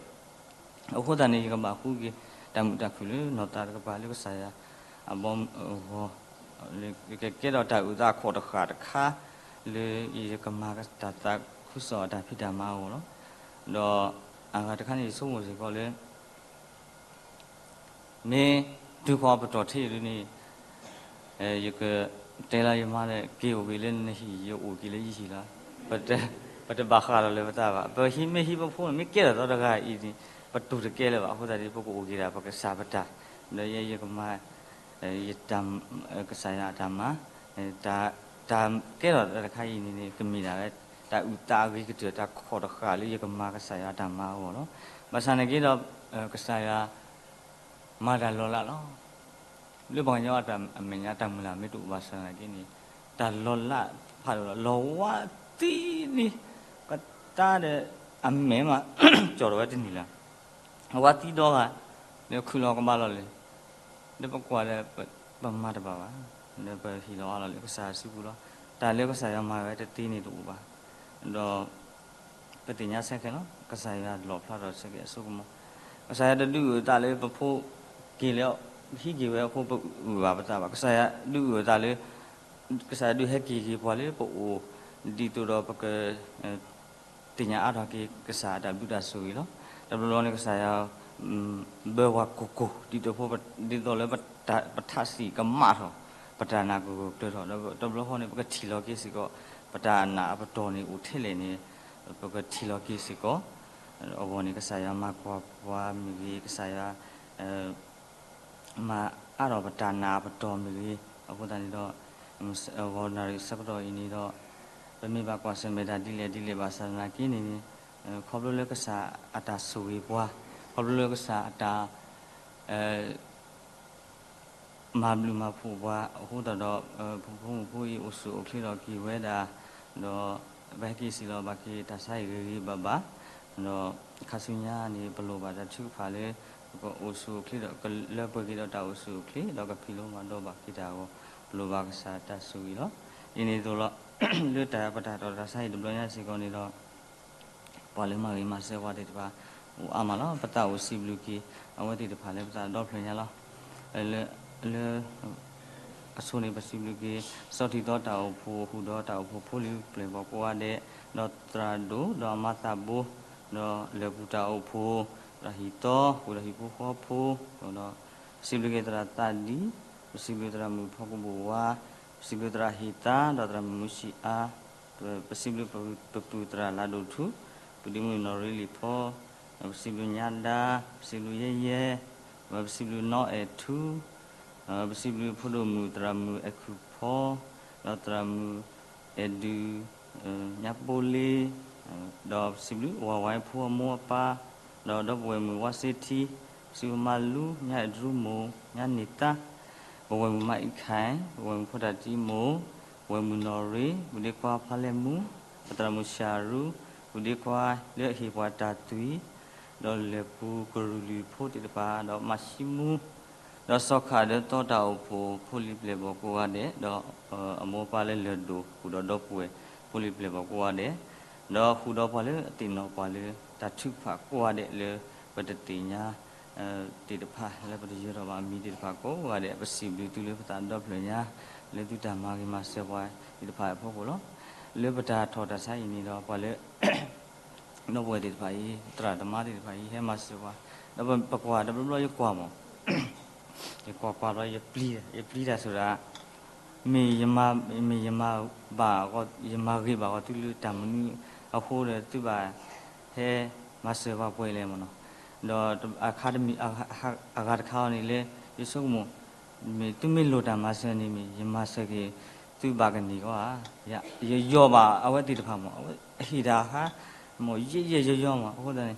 အဃိသတးန့ၣ် ယကဘၣ်ဃုက့ၤ တၢ်မုာ်တၢ်ခုၣ်လၢနီၢ်သးတကပၤလၢကစၢ်ယွၤအဘီအဂီၢ်, ကကဲထီၣ်တၢ်အုၣ်သးအခိၣ်တဃၣ်တခါ လၢယကမၤတၢ်သးခုကစီၣ်အတၢ်ဖံးတၢ်မၤအဂီၢ်လီၤ. ဒီးအဂၤတခါန့ၣ် ယဆိကမိၣ်စ့ၢ်ကီးလၢ မ့ၢ်တုၤဃီၤပတီၢ်ထံးဒ်န့ၣ် ယကတဲလၢယမါလၢ က့ၤအိၣ်က့ၤလၢနဟံၣ် ယအိၣ်က့ၤလၢယဟံၣ်လီၤ. ပတဘၣ်ဃးလီၤလၢပသးဘၣ်. ပဟံးမ့ၢ်ဟံးပဖိန့ၣ် မ့ၢ်ကဲထီၣ်သီတဂၤအံၤန့ၣ် ပတူၢ်တကဲလၢၤဘၣ်. အဃိသတးန့ၣ် ပကအိၣ်က့ၤဒၣ်ပကစၢ်ပတၢ်, ဒီးယဲယကမၤ ယတၢ် ကစၢ်ယွၤအတၢ်မၤ, တၢ် တၢ်ကဲထီၣ်တၢ်တခါအံၤန့ၣ်န့ၣ် ကမ့ၢ်ဒၣ်ဝဲ တၢ်အုၣ်သးအဂ့ၤကတၢၢ် တၢ်ခိၣ်တဃၣ်လၢယကမၤကစၢ်ယွၤအတၢ်မၤအဂီၢ်လီၤ. ဘၣ်ဆၣ်န့ၣ်က့ဒီး ကစၢ်ယွၤ မၤတၢ်လီၤလးလီၤ. လၢပှၤကညီအတၢ်အမဲာ်ညါတၢ်မုၢ်လၢ်မ့ၢ်တအိၣ်ဘၣ်ဆၣ်သနာ်က့န့ၣ် တၢ်လီၤလးဖးဒိၣ်လီၤ. လီၤဝါသံန့ၣ် ကတၢၢ်ဒီး အမဲာ်မး ကၠီၣ်ထီၣ်ဝဲတန့ၢ်လၢၤ အဝါသံဒီဂၤ ဒီးခုၣ်လီၤကဘၣ်လီၤလၢ ဒီးပကွၢ်ဒီး ပမၤတဘၣ်ဘၣ်, ဒီးပဟ့ၣ်လီၤအါလီၤလၢကစၢ်စုပူၤလီၤ. တၢ်လၢကစၢ်ယွၤမၤဝဲတသ့န့ၣ်တအိၣ်ဘၣ်. ဒီး ပသ့ၣ်ညါဆၢခဲလၢာ်လီၤ. ကစၢ်ယွၤလီၣ်ဖျါထီၣ်ဆၢက့ၤအစိကမီၤ, ကစၢ်ယွၤတဒုးအုၣ်အသးလၢပဖိက့ၤလၢ ဟံးက့ၤဝဲအဃိ ပအုၣ်ဘၣ်ပသးဘၣ်. ကစၢ်ယွၤဒုးအုၣ်အသးလၢ ကစၢ်ယွၤဒုးဟဲက့ၤက့ၤပှၤလၢပအိၣ် ဒ်သိးဒီးပက သ့ၣ်ညါအါထီၣ်က့ၤကစၢ်အတၢ်ဘျုးတၢ်ဆိၣ်ဂ့ၤလီၤ. တဘျီဘျီန့ၣ် ကစၢ်ယွၤ ဘၢပှၤကိၢ်ကိၢ် ဒ်သိး ဒ်သိးလၢ ပထးစံၣ်ကမၣ်ထီၣ်, ပတၢ်နာ်ကဂၢၢ်ကျၢၤထီၣ်, ဒီးတဘျီဃီန့ၣ် ပကထံၣ်လီၤက့ၤစ့ၢ်ကီး ပတၢ်နာ်အပတီၢ်န့ၣ်အိၣ်ထဲလဲၣ်န့ၣ် ပကထံၣ်လီၤက့ၤစ့ၢ်ကီး, အဂီၢ်န့ၣ် ကစၢ်ယွၤမၤကွၢ်ပှၤမ့ၢ်ဂ့ၤ, ကစၢ်ယွၤ မၤအါထီၣ်ပတၢ်နာ်အပတီၢ်မ့ၢ်ဂ့ၤ, အဃိသတးန့ၣ်ဒီး ဂီၤနၣ်ရံၣ်ဆၢကတီၢ်အံၤန့ၣ်ဒီး ပမ့ၢ်ဘၣ်ကွၢ်ဆၢၣ်မဲာ်တၢ်ဒ်လဲၣ်ဒ်လဲၣ်ဘၣ်ဆၣ်သနာ်က့န့ၣ်န့ၣ် ခီဖျိလၢကစၢ်အတၢ်ဆိၣ်ဂ့ၤပှၤ, ခီ ခီဖျိလၢကစၢ်အတၢ် မၤဘျုးမၤဖှိၣ်ပှၤအဃိသတးဒီး ပဖိမုၣ်ဖိအံၤအိၣ်ဆူၣ်အိၣ်ချ့ဒီးက့ၤဝဲဒၣ်, ဒီးပဟဲက့ၤစံးလီၤဘၣ်က့ၤတၢ်ဆါအံၤဂ့ၤဂ့ၤဘၣ်ဘၣ်, ဒီးခါဆူညါန့ၣ် ပလိၣ်ဘၣ်တၢ်ထုကဖၣ်လၢ ပကအိၣ်ဆူၣ်အိၣ်ချ့ဒီး ကလၢပှဲၤက့ၤဒီးတၢ်အိၣ်ဆူၣ်အိၣ်ချ့ ဒီးကဖံးလိမၤဒိးဘၣ်က့ၤတၢ်အဂီၢ် ပလိၣ်ဘၣ်ကစၢ်တၢ်ဆိၣ်ဂ့ၤလီၤ. ဒ်န့ၣ်အသိးလီၤ လၢတၢ်ပတၢ်ထီၣ်တၢ်ဆါအံၤတဘျီညါစ့ၢ်ကီးန့ၣ်ဒီး ပှၤလၢမၤဂ့ၤမၤစၢၤပှၤသ့ၣ်တဖၣ် အိၣ်အါမးလီၤ. ပသးအိၣ်စံးဘျုးက့ၤ အဝဲသ့ၣ်တဖၣ်လၢပသးဒီဖျၢၣ်ညါလီၤ. လၢ လၢ အဆိန့ၣ် ပစံးဘျုးက့ၤ စီၤထံသီတၢ်အိၣ်ဖှိၣ် ဟူးဒီးတၢ်အိၣ်ဖှိၣ်ဖိလံၤပျဲၢ်ဘီၣ်ကိးဂၤဒဲး, ဒီးသရၣ်ဒိၣ် ဒီးအမါသးဘိ, ဒီးလၢၢ်ပူၤတၢ်အိၣ်ဖှိၣ်, သရၣ်ဟံၣ်သီ ဃုာ်ဒီးဟံၣ်ဖိဃီဖိ, ဒီး ပစံးဘျုးက့ၤသရၣ်သးဒံ, ပစံးဘျုးသရၣ်မုၣ်ဖီကဘိၣ်ဝါ, ပစံးဘျုးသရၣ်ဟ့ၣ်သါ ဒီးသရၣ်မုၣ်မုၢ်ဆံးအါ, ပစံးဘျုးပပုၢ်သရၣ်လၢဒိၣ်ထူ, ပဒ့မုၣ်နီၢ်ရ့လံာ်ဖီ, ပစံးဘျုးညါဒါ, ပစံးဘျုးယဲယဲ, ပစံးဘျုးနီၢ်အဲၣ်ထူ, ပစံးဘျုးဖိဒိၣ်မုၣ်သရၣ်မုၣ်အဲၣ်ခုၣ်ဖီ, ဒီးသရၣ်မုၣ်အဲၣ်ဒုး, ညါပိလ့, ဒီးပစံးဘျုးဝၤဝဲဖိအမိၢ်အပၢ်, ဒီးဒီပုၢ်ဝဲၢ်မုၣ်ဝါစ့ထံ, ပစံးဘျုးမါလူ, ညါအဲၣ်တရူမိၢ်, ညါန့ၢ်သါ, ပဝဲၢ်မုၣ်မၤအံၣ်ခၢၣ်, ပဝဲၢ်မုၣ်ဖိတၢ်တံမိၢ်, ပဝဲၢ်မုၣ်နီၢ်ရ့, ပဒ့ခွါဖါလဲၢ်မူ, ဒီးသရၣ်မုၣ်ဆၣ်ရူ, ပဒ့ခွါလၢအဟ့ၣ်ပှၤတၢ်သွံၣ်, ဒီးလၢၢ်ပူၤကရူၢ်လွံၢ်ဖိသ့ၣ်တဖၣ်, ဒီးမၤၡံမူ, ဒီးစီၤခးဒၢသီတၢ်အိၣ်ဖှိၣ်ဖိလံၤပျဲၢ်ဘီၣ်ကိးဂၤဒဲး, ဒီးအမိၢ်အပၢ်လၢလၢၢ်ဒိၣ် ဃုာ်ဒီးဒီပုၢ်ဝဲၢ်ဖိလံၤပျဲၢ်ဘီၣ်ကိးဂၤဒဲး, ဒီးဃုာ်ဒီးပှၤလၢအသ့ၣ်နီၣ်ပှၤလၢတၢ်ထုကဖၣ်ကိးဂၤဒဲးလၢပတသ့ၣ်ညါ သ့ၣ်တဖၣ်လၢပတယၢၤထီၣ်ဘၣ်အမံၤသ့ၣ်တဖၣ်ကိးဂၤဒဲး ပစံးဘျုးသုလၢပသးဒီဖျၢၣ်ညါ လၢသုတၢ်မၤဂ့ၤမၤစၢၤပှၤသ့ၣ်တဖၣ်အဖီခိၣ်လီၤ. လၢပတၢ်ထီၣ်တၢ်ဆါအံၤန့ၣ်ဒီး ပှၤလၢ ဒီပုၢ်ဝဲၢ်သ့ၣ်တဖၣ်အံၤ သရၣ်သမါသ့ၣ်တဖၣ်အံၤ ဟဲမၤစၢၤပှၤ, ဒီးပကွၢ်တဘျီဘျီယကွၢ်မး ယကွၢ်ကွၢ်ဘျီ ယပျံၤတၢ်ဆိဒၣ် မ့ၢ်ယမၤ မ့ၢ်ယမၤဘၣ် ယမၤဂ့ၤဘၣ်ဂီၤသုလၢတၢ်မနုၤအဃိဒီး သုဘၣ်ဟဲမၤစၢၤပှၤပှဲၤလဲၣ်မးနီၤ, ဒီးအခါတမံၤ အဂၤတခါအံၤန့ၣ်လၢ ယဆိကမိၣ် မ့ၢ်သုမ့ၢ်လိၣ်တၢ်မၤစၢၤန့ၣ် မ့ၢ်ယမၤစၢၤက့ၤသုဘၣ်ကန့ၢ်ကီဧါ, ယယီၤဘၣ်အဝဲသ့ၣ်တဖၣ်မး အဝဲဟ့ၣ်တၢ်အခါ မ့ၢ်ယဲယဲယီၤယီၤမး အဃိသတးန့ၣ်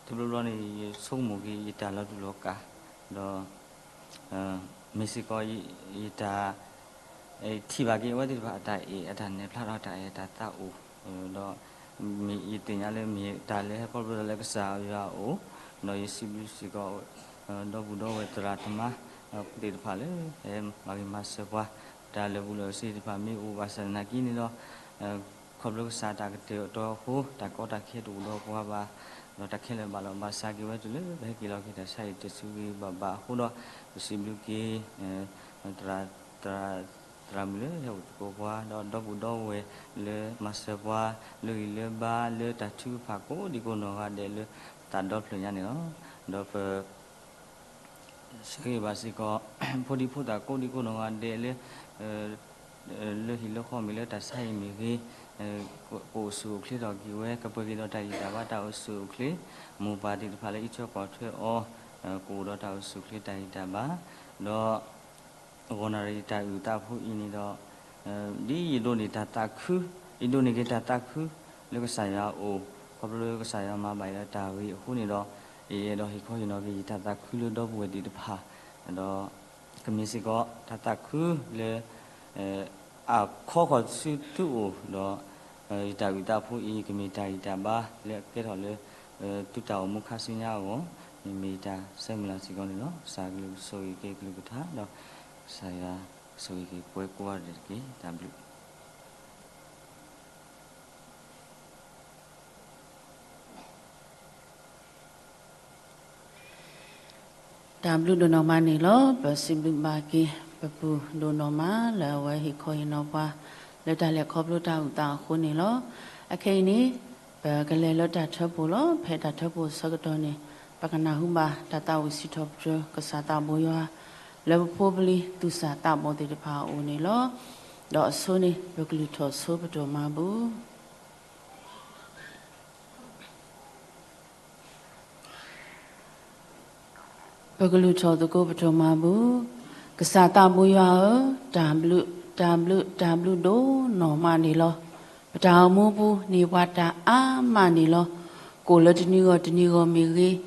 တဘျီဘျီန့ၣ် ယဆိကမိၣ်က့ၤ ယတၢ်လီၤတူာ်လီၤကာ် ဒီး မ့ၢ်စ့ၢ်ကီး ယတၢ် ထံၣ်ဘၣ်က့ၤအဝဲသ့ၣ်တဖၣ်အတၢ်အဲၣ် အတၢ်နဲၣ်ဖျါထီၣ်တၢ်အဲၣ်တၢ်သးအိၣ်, ဒီး မ့ၢ်ယသ့ၣ်ညါလၢမ့ၢ်တၢ်လၢဟဲခီဖျိလၢကစၢ်ယွၤအအိၣ်, ဒီးယစံးဘျုးစ့ၢ်ကီး ဒီပုၢ်ဒီဝဲၢ်သရၣ်သမါ သ့ၣ်တဖၣ်လၢ ဟဲမၤဂ့ၤမၤစၢၤပှၤ, တၢ်လၢာ်ဘူၣ်လၢာ်စ့သ့ၣ်တဖၣ်မ့ၢ်အိၣ်ဘၣ်ဆၣ်သနာ်က့န့ၣ်ဒီး ခီဖျိကစၢ်တၢ်ကတဲာ်ကတီၤအဃိ တၢ်ကီတၢ်ခဲတအိၣ်ဒီးပှၤဘၣ်, ဒီးတၢ်ခဲလၢာ်ဘၣ်လီၤဘၣ်စးက့ၤဝဲတုၤလၢ ပဟဲက့ၤလီၤက့ၤတၢ်ဆါအံၤတဆူဂ့ၤဘၣ်ဘၣ်အဃိဒီး ပစံးဘျုးက့ၤ သရၣ် သရၣ်မုၣ်လၢဟဲအိၣ်သကိးပှၤ ဒီးဒီပုၢ်ဒီဝဲၢ်လၢမၤစၢၤပှၤ လၢဂံၢ်လၢဘါ လၢတၢ်ထုကဖၣ်ကိးဒံကိးနီၢ်ဂၤဒဲးလၢသးဒီဖျၢၣ်ညါန့ၣ်လီၤ. ဒီးပ ဆၢဂ့ၤဘၣ်စ့ၢ်ကီး ဖိဒံဖိသၣ်ကိးဒံကိးနီၢ်ဂၤဒဲးလၢ လၢဟံၣ်လၢဃီမ့ၢ်လၢတၢ်ဆါအံၤမ့ၢ်ဂ့ၤ ကအိၣ်ဆူၣ်အိၣ်ချ့ထီၣ်က့ၤဝဲ ကပှဲၤက့ၤဒီးတၢ်ဂံၢ်တၢ်ဘါတၢ်အိၣ်ဆူၣ်အိၣ်ချ့ မိၢ်ပၢ်သ့ၣ်တဖၣ်လၢအံးထွဲကွၢ်ထွဲအီၤ ကအိၣ်ဒီးတၢ်အိၣ်ဆူၣ်အိၣ်ချ့တၢ်ဂံၢ်တၢ်ဘါ ဒီး ဂီၤနၣ်ရံၣ်တၢ်အုၣ်သးဖိအံၤန့ၣ်ဒီး ဒ်ယဒိးန့ၢ်တၢ်သးခု ယဒိးန့ၢ်က့ၤတၢ်သးခု လၢကစၢ်ယွၤအအိၣ် ခီဖျိလၢကစၢ်ယွၤမၤဘၣ်ယၤတၢ်ဂ့ၤအဃိန့ၣ်ဒီး ယအဲၣ်ဒိးဟ့ၣ်ခီဟ့ၣ်နီၤက့ၤယတၢ်သးခုလၢဒီပုၢ်ဝဲၢ်သ့ၣ်တဖၣ် ဒီး ကမ့ၢ်စ့ၢ်ကီးတၢ်သးခုလၢ အခီဃီၤဆူသုအိၣ်ဒီး ယတၢ်အုၣ်သးဖိအံၤ ကမ့ၢ်တၢ်ဂံၢ်တၢ်ဘါလၢအကဲထီၣ်လၢ သုတၢ်အိၣ်မူခါဆူညါအဂီၢ် မ့မ့ၢ်ယတၢ်ဆၢမုၢ်လၢ်စ့ၢ်ကီးန့ၣ်လီၤ. ကစၢ်ကလုၢ်ကဆိၣ်ဂ့ၤက့ၤကလုၢ်ကထါဒီး ကစၢ်ယွၤကဆိၣ်ဂ့ၤက့ၤပှၤကိးဂၤဒဲးတက့ၢ်. တၢ်ဘျုး တၢ်ဘျုးဒိၣ်နီၢ်မးန့ၣ်လီၤ. ပစံးဘျုးဘၣ်က့ၤ ပပုၢ်ဒိၣ်နီၢ်မး လၢအဝဲဟ့ၣ်ခီဟ့ၣ်နီၤပှၤ လၢတၢ်လဲၤခီဖျိတၢ်အုၣ်သးအဃိန့ၣ်လီၤ. အခဲအံၤန့ၣ် ပကလဲၤလၢတၢ်ထၢပူၤလီၤ. ဖဲတၢ်ထၢပူၤအဆၢကတီၢ်န့ၣ် ပကနၢ်ဟူဘၣ်တၢ်သးဝံၣ်စံးထီၣ်ပတြၢၤ ကစၢ်သးဘိယွၤ လၢပဖိပလံၤသူၣ်စၢ်သးဘီၣ်သ့ၣ်တဖၣ်အအိၣ်န့ၣ်လီၤ. ဒီးအဆိန့ၣ် ပကလုၢ်ထီၣ်ဆိပဒိၣ်မၤဘူၣ် ပကလုၢ်ထီၣ်သကိးပဒိၣ်မၤဘူၣ်, ကစၢ်သးဘိယွၤဧၢ, တၢ်ဘျုး တၢ်ဘျုး တၢ်ဘျုးဒိၣ်နီၢ်မးန့ၣ်လီၤ. ပတၢ်အိၣ်မူပူၤန့ၢ်ပှၤတၢ်အါမးန့ၣ်လီၤ. ကိၣ်လၢတနံၤဂီၢ်တနံၤဂီၢ်မ့ၢ်ဂ့ၤ,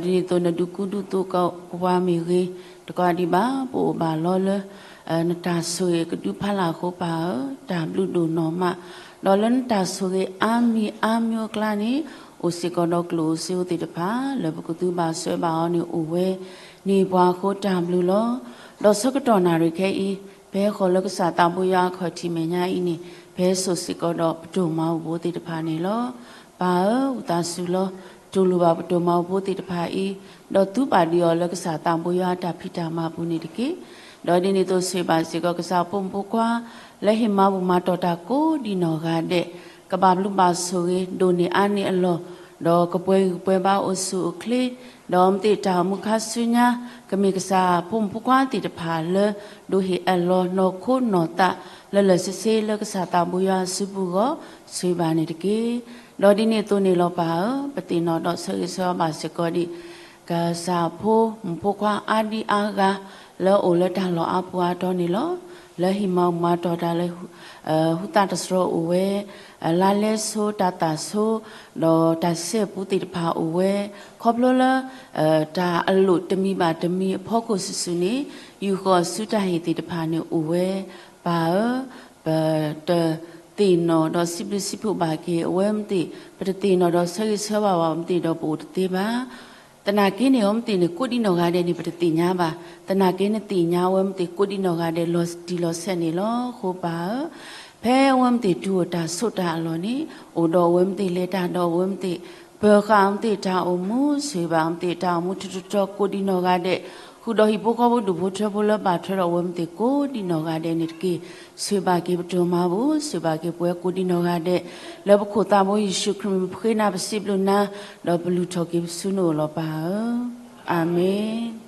ဒီးဒ်န့ၣ်အသိးနဒုးကူဒုးသိးကဝါမ့ၢ်ဂ့ၤ, တကးဒံးဘၣ် ပအိၣ်ဘၣ်လီၤလၢ နတၢ်ဆိၣ်ဂ့ၤကဒုးဖးလၢ်အဃိ ပၢ်ဧၢ, တၢ်ဘျုးဒိၣ်နီၢ်မး, ဒီးလၢနတၢ်ဆိၣ်ဂ့ၤအါမံၤအါမံၤအကျါန့ၣ် အိၣ်စ့ၢ်ကီးဒီးကျိၣ်ဧိၤစ့ဧိၤသ့ၣ်တဖၣ် လၢပကသူဘၣ်စၢၤဘၣ်အီၤန့ၣ်အိၣ်ဝဲန့ၣ် ပှၤအဃိတၢ်ဘျုးလီၤ. ဒီးဆၢကတီၢ်နၣ်ရံၣ်ခဲအံၤ ပဟဲဃီၤလၢကစၢ်သးဘိယွၤအခီၣ်ထံးမဲာ်ညါအံၤန့ၣ် ပဟဲစိာ်စ့ၢ်ကီးဒီးပတိၢ်မၤအိၣ်ဖိသ့ၣ်တဖၣ်န့ၣ်လီၤ. ပၢ်ဧၢ, ဝံသးစူၤလီၤ, တူၢ်လိာ်ဘၣ်ပတိၢ်မၤအိၣ်ဖိသ့ၣ်တဖၣ်အံၤ, ဒီးသူပာ်ဒံးအီၤလၢကစၢ်သးဘိယွၤအတၢ်ဖံးတၢ်မၤပူၤန့ၣ်တက့ၢ်. ဒီးဒ်န့ၣ်အသိးဆိၣ်ဂ့ၤဘၣ်စ့ၢ်ကီးကစၢ်ဖိမုၣ်ဖိခွါ လၢဟ့ၣ်မၤဘူၣ်မၤတီၢ်တၢ်ကိးဒံးနီၢ်ဂၤဒဲး ကဘၣ်ဘျုးဘၣ်ဆိၣ်ဂ့ၤ ဒိၣ်န့ၢ်အါန့ၢ်အလီၢ်, ဒီးကပှဲၤဂံၢ်ပှဲၤဘါအိၣ်ဆူၣ်အိၣ်ချ့, ဒီးအဝဲသ့ၣ်တၢ်အိၣ်မူခါဆူညါ ကမ့ၢ်ကစၢ်ဖိမုၣ်ဖိခွါသ့ၣ်တဖၣ်လၢ ဒိးဟ့ၣ်အလီၤနီၢ်ခိနီၢ်သး လၢလၢာ်ဆ့ဆ့လၢကစၢ်သးဘိယွၤအစုပူၤအဂီၢ် ဆိၣ်ဂ့ၤဘၣ်န့ၣ်တက့ၢ်. ဒီးဒ်န့ၣ်အသိးန့ၣ်လီၤပၢ်ဧၢ, ပသ့ၣ်နီၣ်ဒီးဆၢဂ့ၤဆၢဝါဘၣ်စ့ၢ်ကီးဒံး ကစၢ်ဖိမုၣ်ဖိခွါအါဒံအါဂၤ လၢအအိၣ်လၢတၢ်လီၢ်အါပူၤအါတီၤန့ၣ်လီၤ. လၢဟ့ၣ်မၤဘူၣ်မၤတီၢ်တၢ်လၢ ဟူသါတစရီအိၣ်ဝဲ, လါလဲဆိတၢ်သၣ်ဆိ, ဒီးတၢ်စဲးပူၤသ့ၣ်တဖၣ်အိၣ်ဝဲ, ခီဖျိလၢ တၢ်အလိၣ်တမံၤဘၣ်တမံၤအဖီခိၣ်စုာ်စုာ်န့ၣ် ယူာ်ဃီၤဆူတၢ်ဟ့ၣ်သ့ၣ်တဖၣ်န့ၣ်အိၣ်ဝဲ, ပၢ်ဧၢ, ပတသ့ၣ်နီၣ်ဒီးစံးဘျုးစံးဖှိၣ်ဘၣ်က့ၤအဝဲမ့ၢ်သ့ၣ်, ပတသ့ၣ်နီၣ်ဒီးဆၢဂ့ၤဆၢဝါဘၣ်အဝဲမ့ၢ်သ့ၣ်ဒီးပအိၣ်တသ့ဘၣ်. သနာ်က့န့ၣ် အဝဲမ့ၢ်သ့ၣ်န့ၣ် ကိးဒံးနီၢ်ဂၤဒဲးန့ၣ် ပတသ့ၣ်ညါဘၣ်. သနာ်က့နသ့ၣ်ညါအဝဲမ့ၢ်သ့ၣ်ကိးဒံးနီၢ်ဂၤဒဲး လီၤတံၢ်လီၤဆဲးန့ၣ်လီၤ. အဃိပၢ်ဧၢ, ဖဲအဝဲမ့ၢ်သ့ၣ်တုၤအိၣ်တၢ်ဆိးတၢ်အလီၢ်န့ၣ် အိၣ်ဒီးအဝဲမ့ၢ်သ့ၣ်လဲၤတၢ်ဒီးအဝဲမ့ၢ်သ့ၣ် ပၢၤဃာ်အဝဲမ့ၢ်သ့ၣ်တၢ်အိၣ်မူ ဆိၣ်ဂ့ၤဘၣ်အဝဲမ့ၢ်သ့ၣ်တၢ်အိၣ်မူထူးထူးတီၤတီၤကိးဒံးနီၢ်ဂၤဒဲး, ဃုာ်ဒီးဟံၣ်ဖိဃီဖိဒူၣ်ဖိထၢဖိလၢဘၣ်ထွဲဒီးအဝဲမ့ၢ်သ့ၣ်ကိးဒံးနီၢ်ဂၤဒဲးန့ၣ်တက့ၢ်. ဆိၣ်ဂ့ၤဘၣ်က့ၤပတိၢ်မၤဘူၣ်, ဆိၣ်ဂ့ၤဘၣ်က့ၤပဝဲကိးဒံးနီၢ်ဂၤဒဲး, လၢပခိၣ်သးဘိယ့ၣ်ၡူးခရံာ်မံၤပဃ့နၤပစံးဘျုးနၤ, ဒီးပလုၢ်ထီၣ်က့ၤပစုန့ၣ်အိၣ်လီၤပၢ်ဧၢ. အၤမ့ၣ်.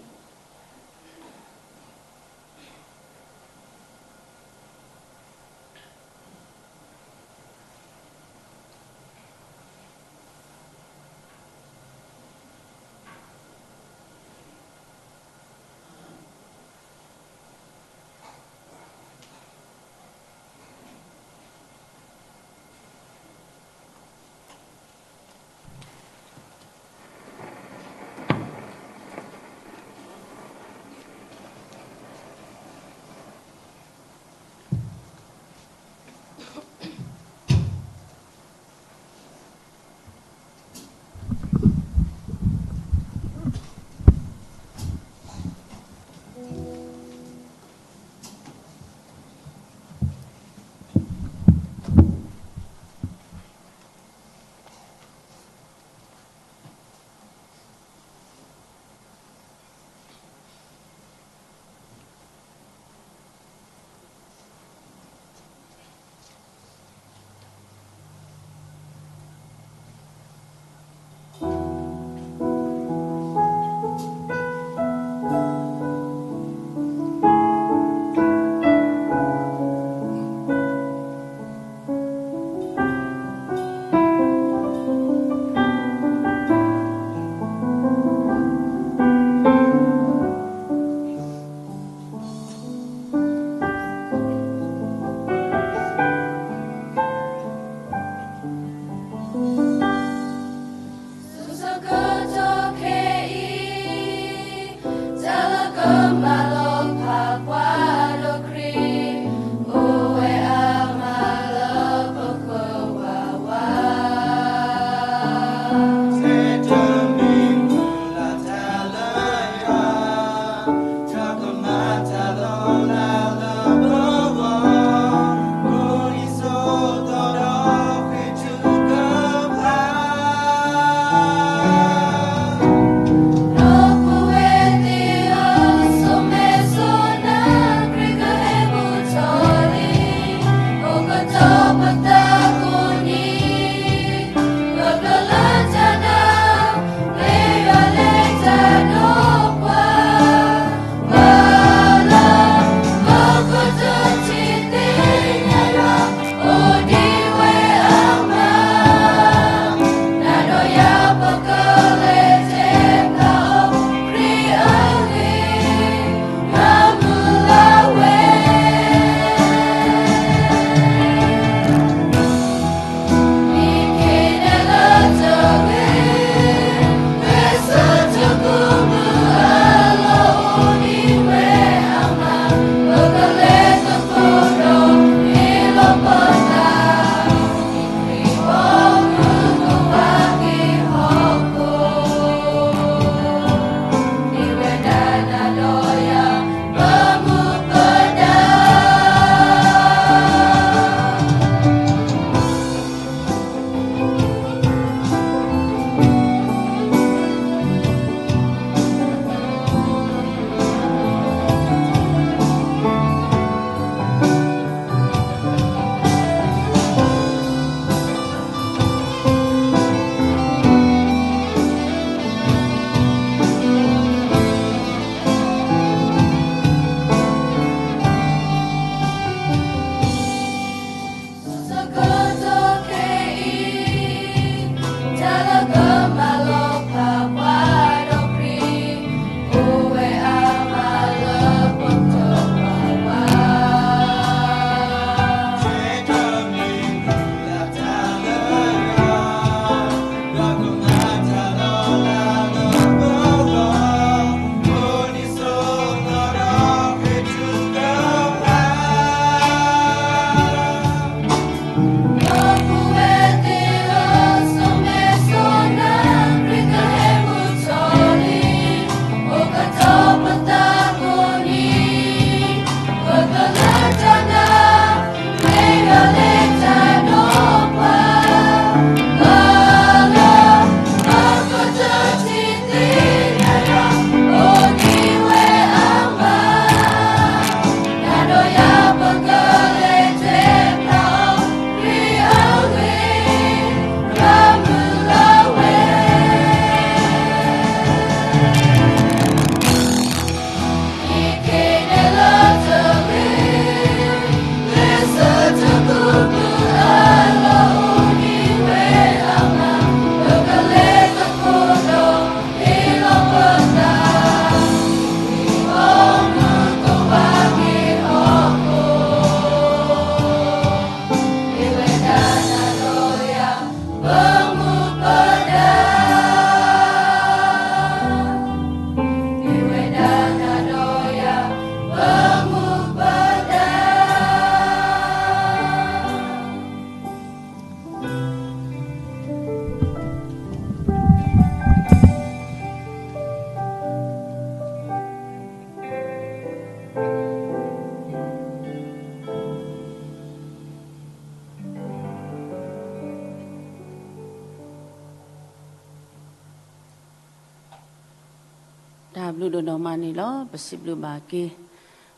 တၢ်ဘျုးဒိၣ်နီၢ်မးန့ၣ်လီၤ. ပစံးဘျုးဘၣ်က့ၤ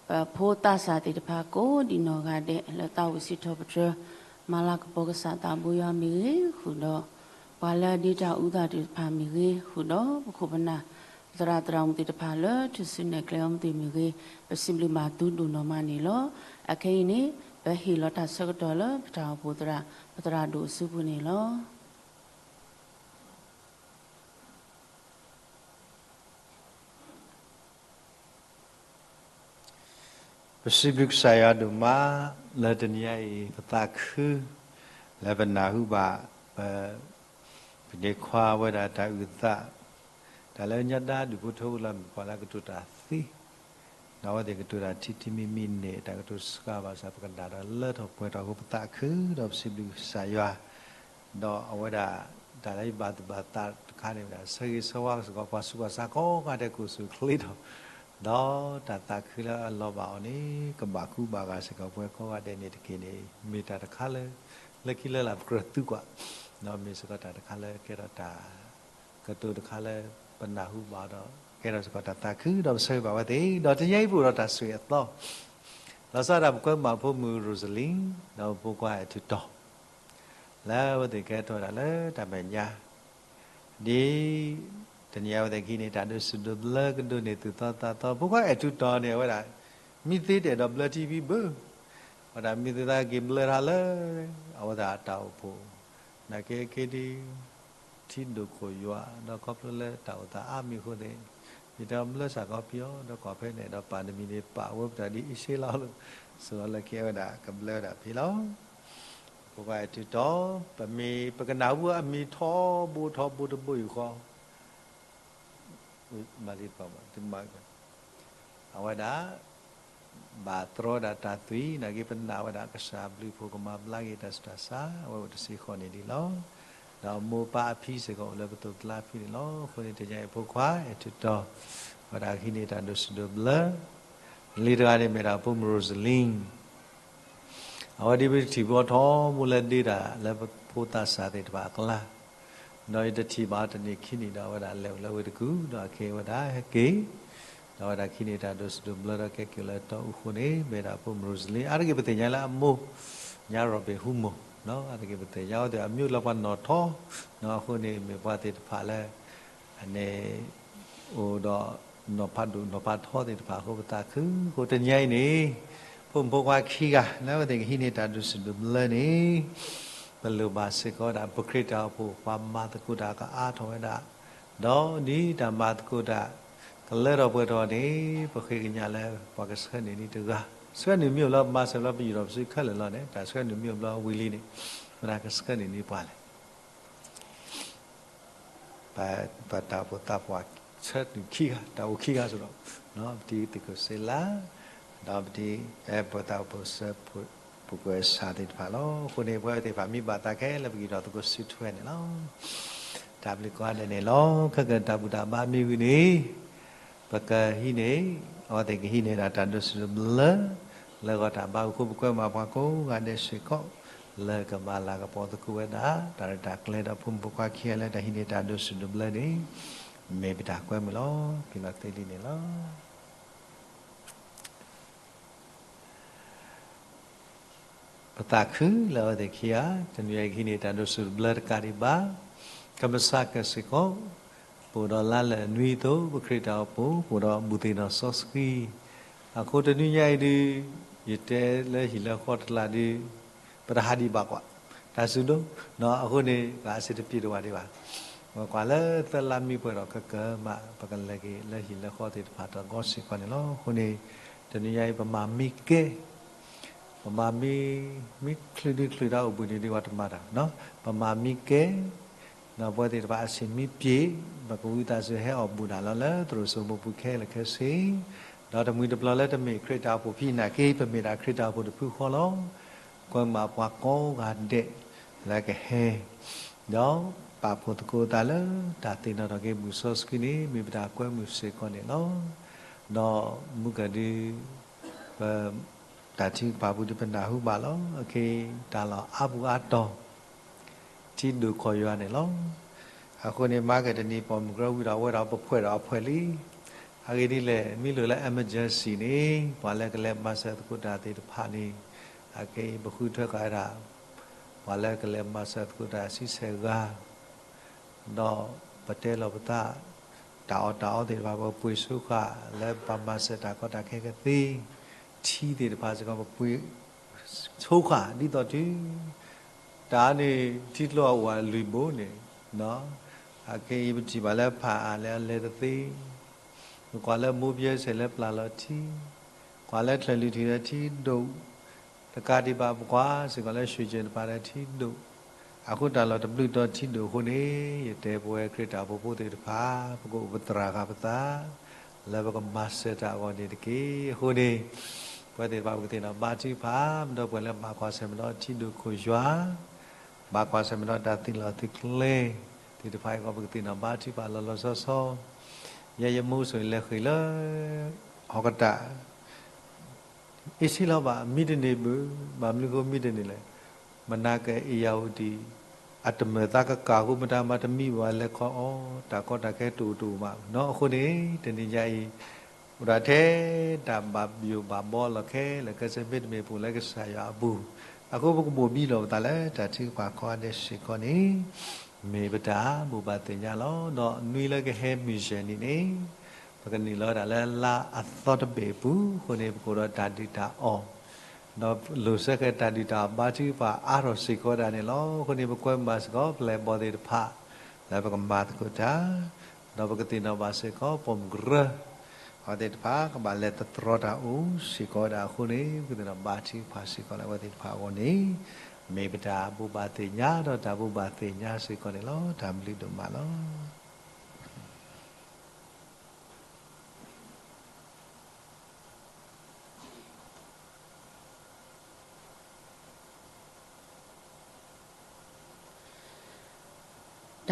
ပဖိသးစၢ်သ့ၣ်တဖၣ်ကိးဒံးနီၢ်ဂၤဒဲး လၢသးဝံၣ်စံးထီၣ်ပတြၢၤ မၤလၤကပီၤကစၢ်သးဘိယွၤမ့ၢ်ဂ့ၤ, ဃုာ်ဒီး ပှၤလၢအဒ့တၢ်အူသၣ်သ့ၣ်တဖၣ်မ့ၢ်ဂ့ၤ, ဃုာ်ဒီးပခိၣ်ပနၢ် ပသရၣ်သရၣ်မုၣ်သ့ၣ်တဖၣ်လၢထူၣ်စုနဲၣ်ကျဲအီၤမ့ၢ်ဂ့ၤ, ပစံးဘျုးဘၣ်သုဒိၣ်နီၢ်မးန့ၣ်လီၤ. အခဲအံၤန့ၣ် ပဟ့ၣ်လီၤတၢ်ဆၢကတီၢ်လၢပတၢ်အိၣ်ဖှိၣ်သရၣ် ပသရၣ်ဒိၣ်အစုပူၤန့ၣ်လီၤ. ပစံးဘျုးကစၢ်ယွၤဒိၣ်မး လၢတနံၤအံၤ ပသးခု လၢပနၢ်ဟူဘၣ် ပ ပဒ့ခွါဝဲဒၣ်တၢ်အုၣ်သး, တၢ်လၢညါဒါဒုၣ်ဖိထၢဖိလၢမ့ၢ်ပှၤလၢကတိၤတၢ်သ့, ဒီးအဝဲသ့ၣ်ကတိၤတၢ်ထံထံမံမံန့ၣ် တၢ်ကတိၤစှၤဘၣ်ဆၣ် ပကနၣ်ဒီးလၢထီၣ်ပှဲၤထီၣ်အဃိ ပသးခုဒီးပစံးဘျုးကစၢ်ယွၤ, ဒီးအဝဲဒၣ် တၢ်လၢယဘၣ်သူၣ်ဘၣ်သးတခါန့ၣ်ဝဲဒၣ် ဆၢဂ့ၤဆၢဝါစ့ၢ်ကီး ပှၤဆူးပှၤဆါကိးဂၤဒဲး ကိးဆူၣ်ချ့ထီၣ် ဒီးတၢ်သးခုလၢအလီၤဘၣ်အီၤန့ၣ် ကဘၣ်ကူဘၣ်ဂာ်စ့ၢ်ကီးပဝဲကိးဂၤဒဲးန့ၣ်တက့ၢ်န့ၣ် မ့ၢ်တၢ်တခါလၢ လၢခံလၢလာ်ပကြၢးသူကွၢ်, ဒီးမ့ၢ်စ့ၢ်ကီးတၢ်တခါလၢကဲထီၣ်တၢ် ကတိၤတခါလၢပနၢ်ဟူဘၣ်ဒီး ကဲထီၣ်စ့ၢ်ကီးတၢ်သးခု ဒီးပဆၢဂ့ၤဘၣ်ဝဲသ့ၣ်, ဒီးတနံၤအံၤပအိၣ်ဒီးတၢ်ဆိၣ်ဂ့ၤအသီ လီၤဆီဒၣ်တၢ်ပကွဲမုာ်ဖိမုၣ် Rosaline ဒီးဖိခွါအဲၣ်ထူးတီၤ လၢအဝဲသ့ၣ်ကဲထီၣ်ဝဲဒၣ်လၢတၢ်မဲာ်ညါ ဒ် တနံၤအံၤအဝဲသ့ၣ်ကဟံးန့ၢ်တၢ်ဒိးစံး ဒိးဘျၢကဒိးန့ၢ်သူၣ်သီသးသီ ဖိခွါအဲၣ်ထူးတီၤန့ၣ် အဝဲဒၣ် မံသ့တဲာ်ဒီးဘျၢထံဘံဘၢ အဝဲဒၣ်မံသ့သးက့ၤဘျၢထီၣ်လၢ အဝဲဒၣ်အတၢ်အိၣ်ဖှိၣ် နာ်က့ က့ဒုး ထံဒိၣ်ခိၣ်ယွၤ ဒီးခီဖျိလၢတၢ်အိၣ်သးအါမံၤအဃိသ့ၣ် ယတဲဘျၢစ့ၢ်ကီးဖံးအီၤ ဒီးကွၢ်ဖဲန့ၣ်ဒီးပာ်တမံၤန့ၣ် ပာ်ဝဲပတၢ်ဒ်အံၣ်စ့လီၤလိၤ ဆိလၢခံအဝဲဒၣ်ကဘျၢဝဲဒၣ်ဖံးလီၤ. ဖိခွါအဲၣ်ထူးတီၤ ပမ့ၢ်ပကနၢ်ဟူအမံၤထီဘိထီဘိတဘိယူၢ်ဃီ မၤလံပှၤဘၣ် အဝဲဒၣ် ဘၣ်တြီဝဲဒၣ်တၢ်သွံၣ် နာ်က့ ပနာ်ဝဲဒၣ်ကစၢ်ဘျုးဖှိၣ်ကမၤဘျါက့ၤတၢ်ဆူးတၢ်ဆါ အဝဲအိၣ်တဆံဃိးနံၣ်ဒံးလီၤ. ဒီးမိၢ်ပၢ်အဖံစ့ၢ်ကီးအိၣ်လၢပသိးပကျါဖံန့ၣ်လီၤ. အဃိန့ၣ် တနံၤအံၤဖိခွါအဲၣ်ထူးတီၤ အဝဲဒၣ်ကဟံးန့ၢ်တၢ်ဒိးစံးဒိးဘျၢ လံတဂၤန့ၣ်မ့ၢ်ဒၣ်ဖိမုၣ် Rosaline အဝဲဒ်ပထံၣ်ဘၣ်အီၤထီဘိလၢဒ့တၢ်လၢပဖိသးစၢ်သ့ၣ်တဖၣ်အကျါ ဒီးယတထံၣ်ဘၣ်အီၤတနံၣ်ခံနံၣ်ဒီး အဝဲဒၣ်လဲၤအိၣ်လၢဝ့ၢ်တကူၣ် ဒီးအခဲအံၤဝဲဒၣ်ဟဲက့ၤ ဒီးအဝဲဒၣ်ကဟံးန့ၢ်တၢ်ဒိးစံးဒိးဘျၢဒီးကဲက့ၤလၢတီအူဃိန့ၣ် မ့ၢ်ဒၣ်ဖိမုၣ် Rosaline အါတက့ၢ်ပသ့ၣ်ညါလၢအမိၢ် ညါရီၣ်ဘ့ၣ်ဟူမိၢ် အါတက့ၢ်ပသ့ၣ်ညါအီၤသ့ၣ် အမံၤအိၣ်လၢပှၤနီၣ်ထီ အဃိန့ၣ် မ့ၢ်ပှၤသ့ၣ်တဖၣ်လၢ အန့ၣ် အိၣ်ဒီးနီၢ်ဖးဒိၣ်နီၢ်ဖးထီသ့ၣ်တဖၣ်အဃိ ပသးခုအဃိ တနံၤအံၤန့ၣ် ဖိမုၣ်ဖိခွါခံဂၤ လၢအဝဲသ့ၣ်ကဟံးန့ၢ်တၢ်ဒိးစံးဒိးဘျၢန့ၣ် ပလိၣ်ဘၣ်စ့ၢ်ကီးဝဲဒၣ် ပခရံာ်တၢ်အိၣ်ဖှိၣ် ပှၤမၤသကိးတၢ်ကအါထီၣ်ဝဲဒၣ် ဒီးဒ်တၢ်မၤသကိးတၢ် ကလၢထီၣ်ပှဲၤထီၣ်န့ၣ် ပဃ့ကညးလၢပှၤကဆှၢနုာ်န့ၢ်တဂၤ ဆှၢနုာ်မ့ၢ်အိၣ်လၢပမၤစၢၤလၢပယူၢ်ထီၣ်ပစုခဲလၢာ်လီၤန့ၣ် တၢ်ဆှၢနုာ်မ့ၢ်အိၣ်ဘျီဝံၤလံန့ၣ် ဝဲဒၣ်ကဆှၢနုာ်န့ၢ်ပှၤလဲၣ် ပတၢ်အိၣ်ဖှိၣ်သးပှၢ်ဆၢနုာ်ခံဂၤ တၢ်အိၣ်ခံဂၤစ့ၢ်ကီး ပတံၤသကိးစ့လး ဒီးပတံၤ ပသးအိၣ်ဖှိၣ်စၢဖှိၣ် ပူၤကွဲးစၢ်သ့ၣ်တဖၣ်လီၤ. အဃိန့ၣ် ပဝဲသ့ၣ်တဖၣ်မ့ၢ်ဘၣ်သးခဲလၢာ် ပကယူၢ်ထီၣ်သကိးစုထွဲန့ၣ်လီၤ. တၢ်ဘျုးကိးဂၤဒဲးန့ၣ်လီၤ. ခဲကတၢၢ်တၢ်ဘူၣ်တၢ်ဘါမ့ၢ်ဝံၤန့ၣ် ပကဟံးန့ၢ် အဝဲသ့ၣ်ကဟံးန့ၢ်ဒၣ်တၢ်ဒိးစံးဒိးဘျၢ လၢဂီၢ်တၢ်ဘါအဃိ ပကွဲမုာ်ပှၤကိးဂၤဒဲးစ့ၢ်ကီး လၢကမၤလၤကပီၤသကိးဝဲဒၣ် တၢ်ရဲၣ်တၢ်ကျဲၤဒီးဖိမုၣ်ဖိခွါခံဂၤလၢတၢ်ဟံးန့ၢ်တၢ်ဒိးစံးဒိးဘျၢန့ၣ် မ့ၢ်ပတၢ်ကွဲမုာ်လီၤ. ပလီၤသ့လံန့ၣ်လီၤ. ပသးခုလၢအဝဲသ့ၣ်ခံဂၤ တနံၤအံၤကဟံးန့ၢ်တၢ်ဒိးစံးဒိးဘျၢတကးဒံးဘၣ် ကမၤစၢၤက့ၤစ့ၢ်ကီး ပအိၣ်ဒီးလါလၢာ်နွံအသိး ပခရံာ်တၢ်အိၣ်ဖှိၣ် ပအိၣ်ဒီးဘူၣ်သ့ၣ်ဒီးစီဆှံ အဃိတနွံညါအံၤဒုး ယတဲလၢဟံၣ်လၢဃီတကျးဒုး ပတဟးဒံးဘၣ်ကွၢ် တၢ်စူၤဒိၣ် အဃိန့ၣ် ပှၤအစံတပျ့ၤတဝၢ်ဒံးဘၣ် ပကွၢ်လၢသၢလါမံပှဲၤထီၣ်ကကၢမး ပကလဲၤက့ၤလၢဟံၣ်လၢဃီသ့ၣ်တဖၣ်တဂီၢ်စ့ၢ်ကီးန့ၣ်လီၤ. အဃိန့ၣ် တနံၤညါအံၤ ပမၤမံကဲ ပမၤမံ မံချုးဒုချုးတၢ်အိၣ်ဘှံးနံၤဒံးပှၤတမၤတၢ် ပမၤမံကဲ ဒီးပဝဲသ့ၣ်တဖၣ်အစံမံပျ့ၤ ပကဝံသးစူၤဟဲအီၣ်ဘူၣ်တၢ်လီၤလၢ သရိာ်စိမိပူၤခဲလၢာ်ခဲဆ့ ဒီးတမှံၤတပျီၤလၢတမ့ၢ်ခရံာ်တၢ်အိၣ်ဖှိၣ်ဖံးနာ်က့ ပမ့ၢ်ဒၣ်ခရံာ်တၢ်အိၣ်ဖှိၣ်တဖုဃီလီၤ. ကွဲမုာ်ပှၤကိးဂၤဒဲး လၢကဟဲ ဒီးပာ်ဖှိၣ်သကိးသးလၢ တၢ်သ့ၣ်နီၣ်ထီၣ်က့ၤဘူၣ်စီဆှံန့ၣ် မ့ၢ်ပတၢ်ကွဲမုာ်စ့ၢ်ကီးန့ၣ်လီၤ. ဒီးမုၢ်ကဒု ပ တၢ်ထုကဖၣ်ပူၤဒုးပနၢ်ဟူဘၣ်လီၤ. အခဲအံၤတၢ်လီၢ်အါပူၤအါတီၤ ထံဒိၣ်ခိၣ်ယွၤန့ၣ်လီၤ. အဃိန့ၣ် မၤကတနံၤပိာ်မုၣ်ကရၢဝံၤဒီး အဝဲဒၣ်ပဖှဲးဒီးအဖှဲးလံ. အဂ့ၢ်ဒ်လဲၣ်, မ့ၢ်လိာ်လၢ emergency န့ၣ် ပှၤလၢကလဲၤမၤစၢၤသကိးတၢ်သ့ၣ်တဖၣ်န့ၣ်, အခဲအံၤပဃုထၢဃာ်ဝဲဒၣ် ပှၤလၢကလဲၤမၤစၢၤသကိးတၢ်ဆံဆဲၣ်ဂၤ, ဒီးပတဲလီၤပသး တၢ်အီၣ်တၢ်အီသ့ၣ်တဖၣ် ပပှ့ၤဆိဃာ်လၢပမၤစၢၤတၢ်ကီတၢ်ခဲကသ့, ထံသ့ၣ်တဖၣ်စ့ၢ်ကီး ပပှ့ၤဆိဃာ်ဒ်သိးတုၤ တၢ်န့ၣ် ထံကျိအအိၣ်အလွံၢ်ဘိန့ၣ်, အခဲအံၤပထံၣ်ဘၣ်လၢဖးအါလဲၣ်အလဲၣ်တသ့, ပကွၢ်လၢမိၢ်ပယဲဆဲးလၢပျၢ်လီၤထံ, ကွၢ်လၢချၢၣ်လွံၢ်ထံၣ်လၢထံဒိၣ်, တကးဒံးဘၣ်ပကွၢ်စ့ၢ်ကီးလၢ ရွှေကျင် တပၤလၢထံဒိၣ်, အဃိတၢ်လီၢ်တဘျုးတီၤထံဒိၣ်အဃိန့ၣ်, ယတဲပဝဲခရံာ်တၢ်အိၣ်ဖှိၣ်ဖိသ့ၣ်တဖၣ် ပကအိၣ်ပသရၣ်ဃာ်ပသး လၢပကမၤစၢၤတၢ်အဂီၢ်န့ၣ်တက့ၢ်. အဃိန့ၣ် ပဝဲသ့ၣ်တဖၣ်ပကသ့ၣ်နီၣ်ဘါထုကဖၣ်, ဒီပုၢ်ဝဲၢ်လၢဘၣ်ကွၢ်ဆၢၣ်မဲာ်ဒီးထံဒိၣ်ခိၣ်ယွၤ, ဘၣ်ကွၢ်ဆၢၣ်မဲာ်ဒီးတၢ်သုးလီၢ်သုးကျဲသ့ၣ်တဖၣ်အံၤအဂီၢ် ပကသ့ၣ်နီၣ်ဘါထုကဖၣ်လီၤလီၤဆီဆီ, ယဲယမိၢ်ဆိၣ်ဂ့ၤလဲၤဃ့ၢ်လၢ ဟီၣ်ကတၢၢ် အ့ၣ်ဆ့လီၤဘၣ် မ့ၢ်တန့ၢ်ဘၣ်, ဘၣ်မနုၤအဃိမ့ၢ်တန့ၢ်လဲၣ်, မနၤက့ အ့ၣ်ယၣ်အိၣ်ဒံး အတမၢၢ်သးကကၢ်အဃိ မတၤမၤတမံဘၣ် လဲၤခီအီၤ တၢ်ကီတၢ်ခဲတအိၣ်တအိၣ်ဘၣ်နီၤ. အဃိန့ၣ် တနံၤညါအံၤ အိၣ်ဒၣ်ထဲတၢ်ဘၣ်ယိၣ်ဘၣ်ဘီလီၢ်ခဲလၢာ်ခဲဆ့ မ့တမ့ၢ်ပအိၣ်လၢကစၢ်ယွၤအပူၤ, အဃိပကဘိၣ်ဘံလီၤပသးလၢတၢ်ထုကဖၣ်ကိးဂၤဒဲးစ့ၢ်ကီးန့ၣ် မ့ၢ်ပတၢ်ဘိးဘၣ်သ့ၣ်ညါလီၤ. ဒီးနွံလၢကဟဲမုၢ်ယဲၢ်နံၤန့ၣ် ပကနုာ်လီၤဝဲဒၣ်လၢလါအသီတဘ့ၣ်အပူၤအဃိန့ၣ် ပကအိၣ်ဒီးတၢ်ဒုၣ်တၢ်အီၣ်, ဒီးလိာ်စဲဃဲတၢ်ဒုၣ်တၢ်အီၣ်ဘါထုကဖၣ်အါထီၣ်စ့ၢ်ကီးဒၣ်န့ၣ်လီၤ. အဃိန့ၣ် ပကွဲမုာ်ဘၣ်စ့ၢ်ကီးပျဲၢ်ဘီသ့ၣ်တဖၣ် လၢပကမၤသကိးတၢ်, ဒီးပကသ့ၣ်နီၣ်ဘၣ်စ့ၢ်ကီးပိာ်မုၣ်ကရၢ အဝဲသ့ၣ်တဖၣ်ကဘၣ်လဲၤသတြီတၢ်အိၣ်စ့ၢ်ကီးဝဲဒၣ်အဃိန့ၣ် ပကသ့ၣ်နီၣ်ဘါထုကဖၣ်စ့ၢ်ကီးလၢအဝဲသ့ၣ်တဖၣ်အဂီၢ်န့ၣ် မ့ၢ်ပတၢ်ဘိးဘၣ်သ့ၣ်ညါဒီးတၢ်ဘိးဘၣ်သ့ၣ်ညါစ့ၢ်ကီးန့ၣ်လီၤ. တၢ်ဘျုးဒိၣ်မးလီၤ. တ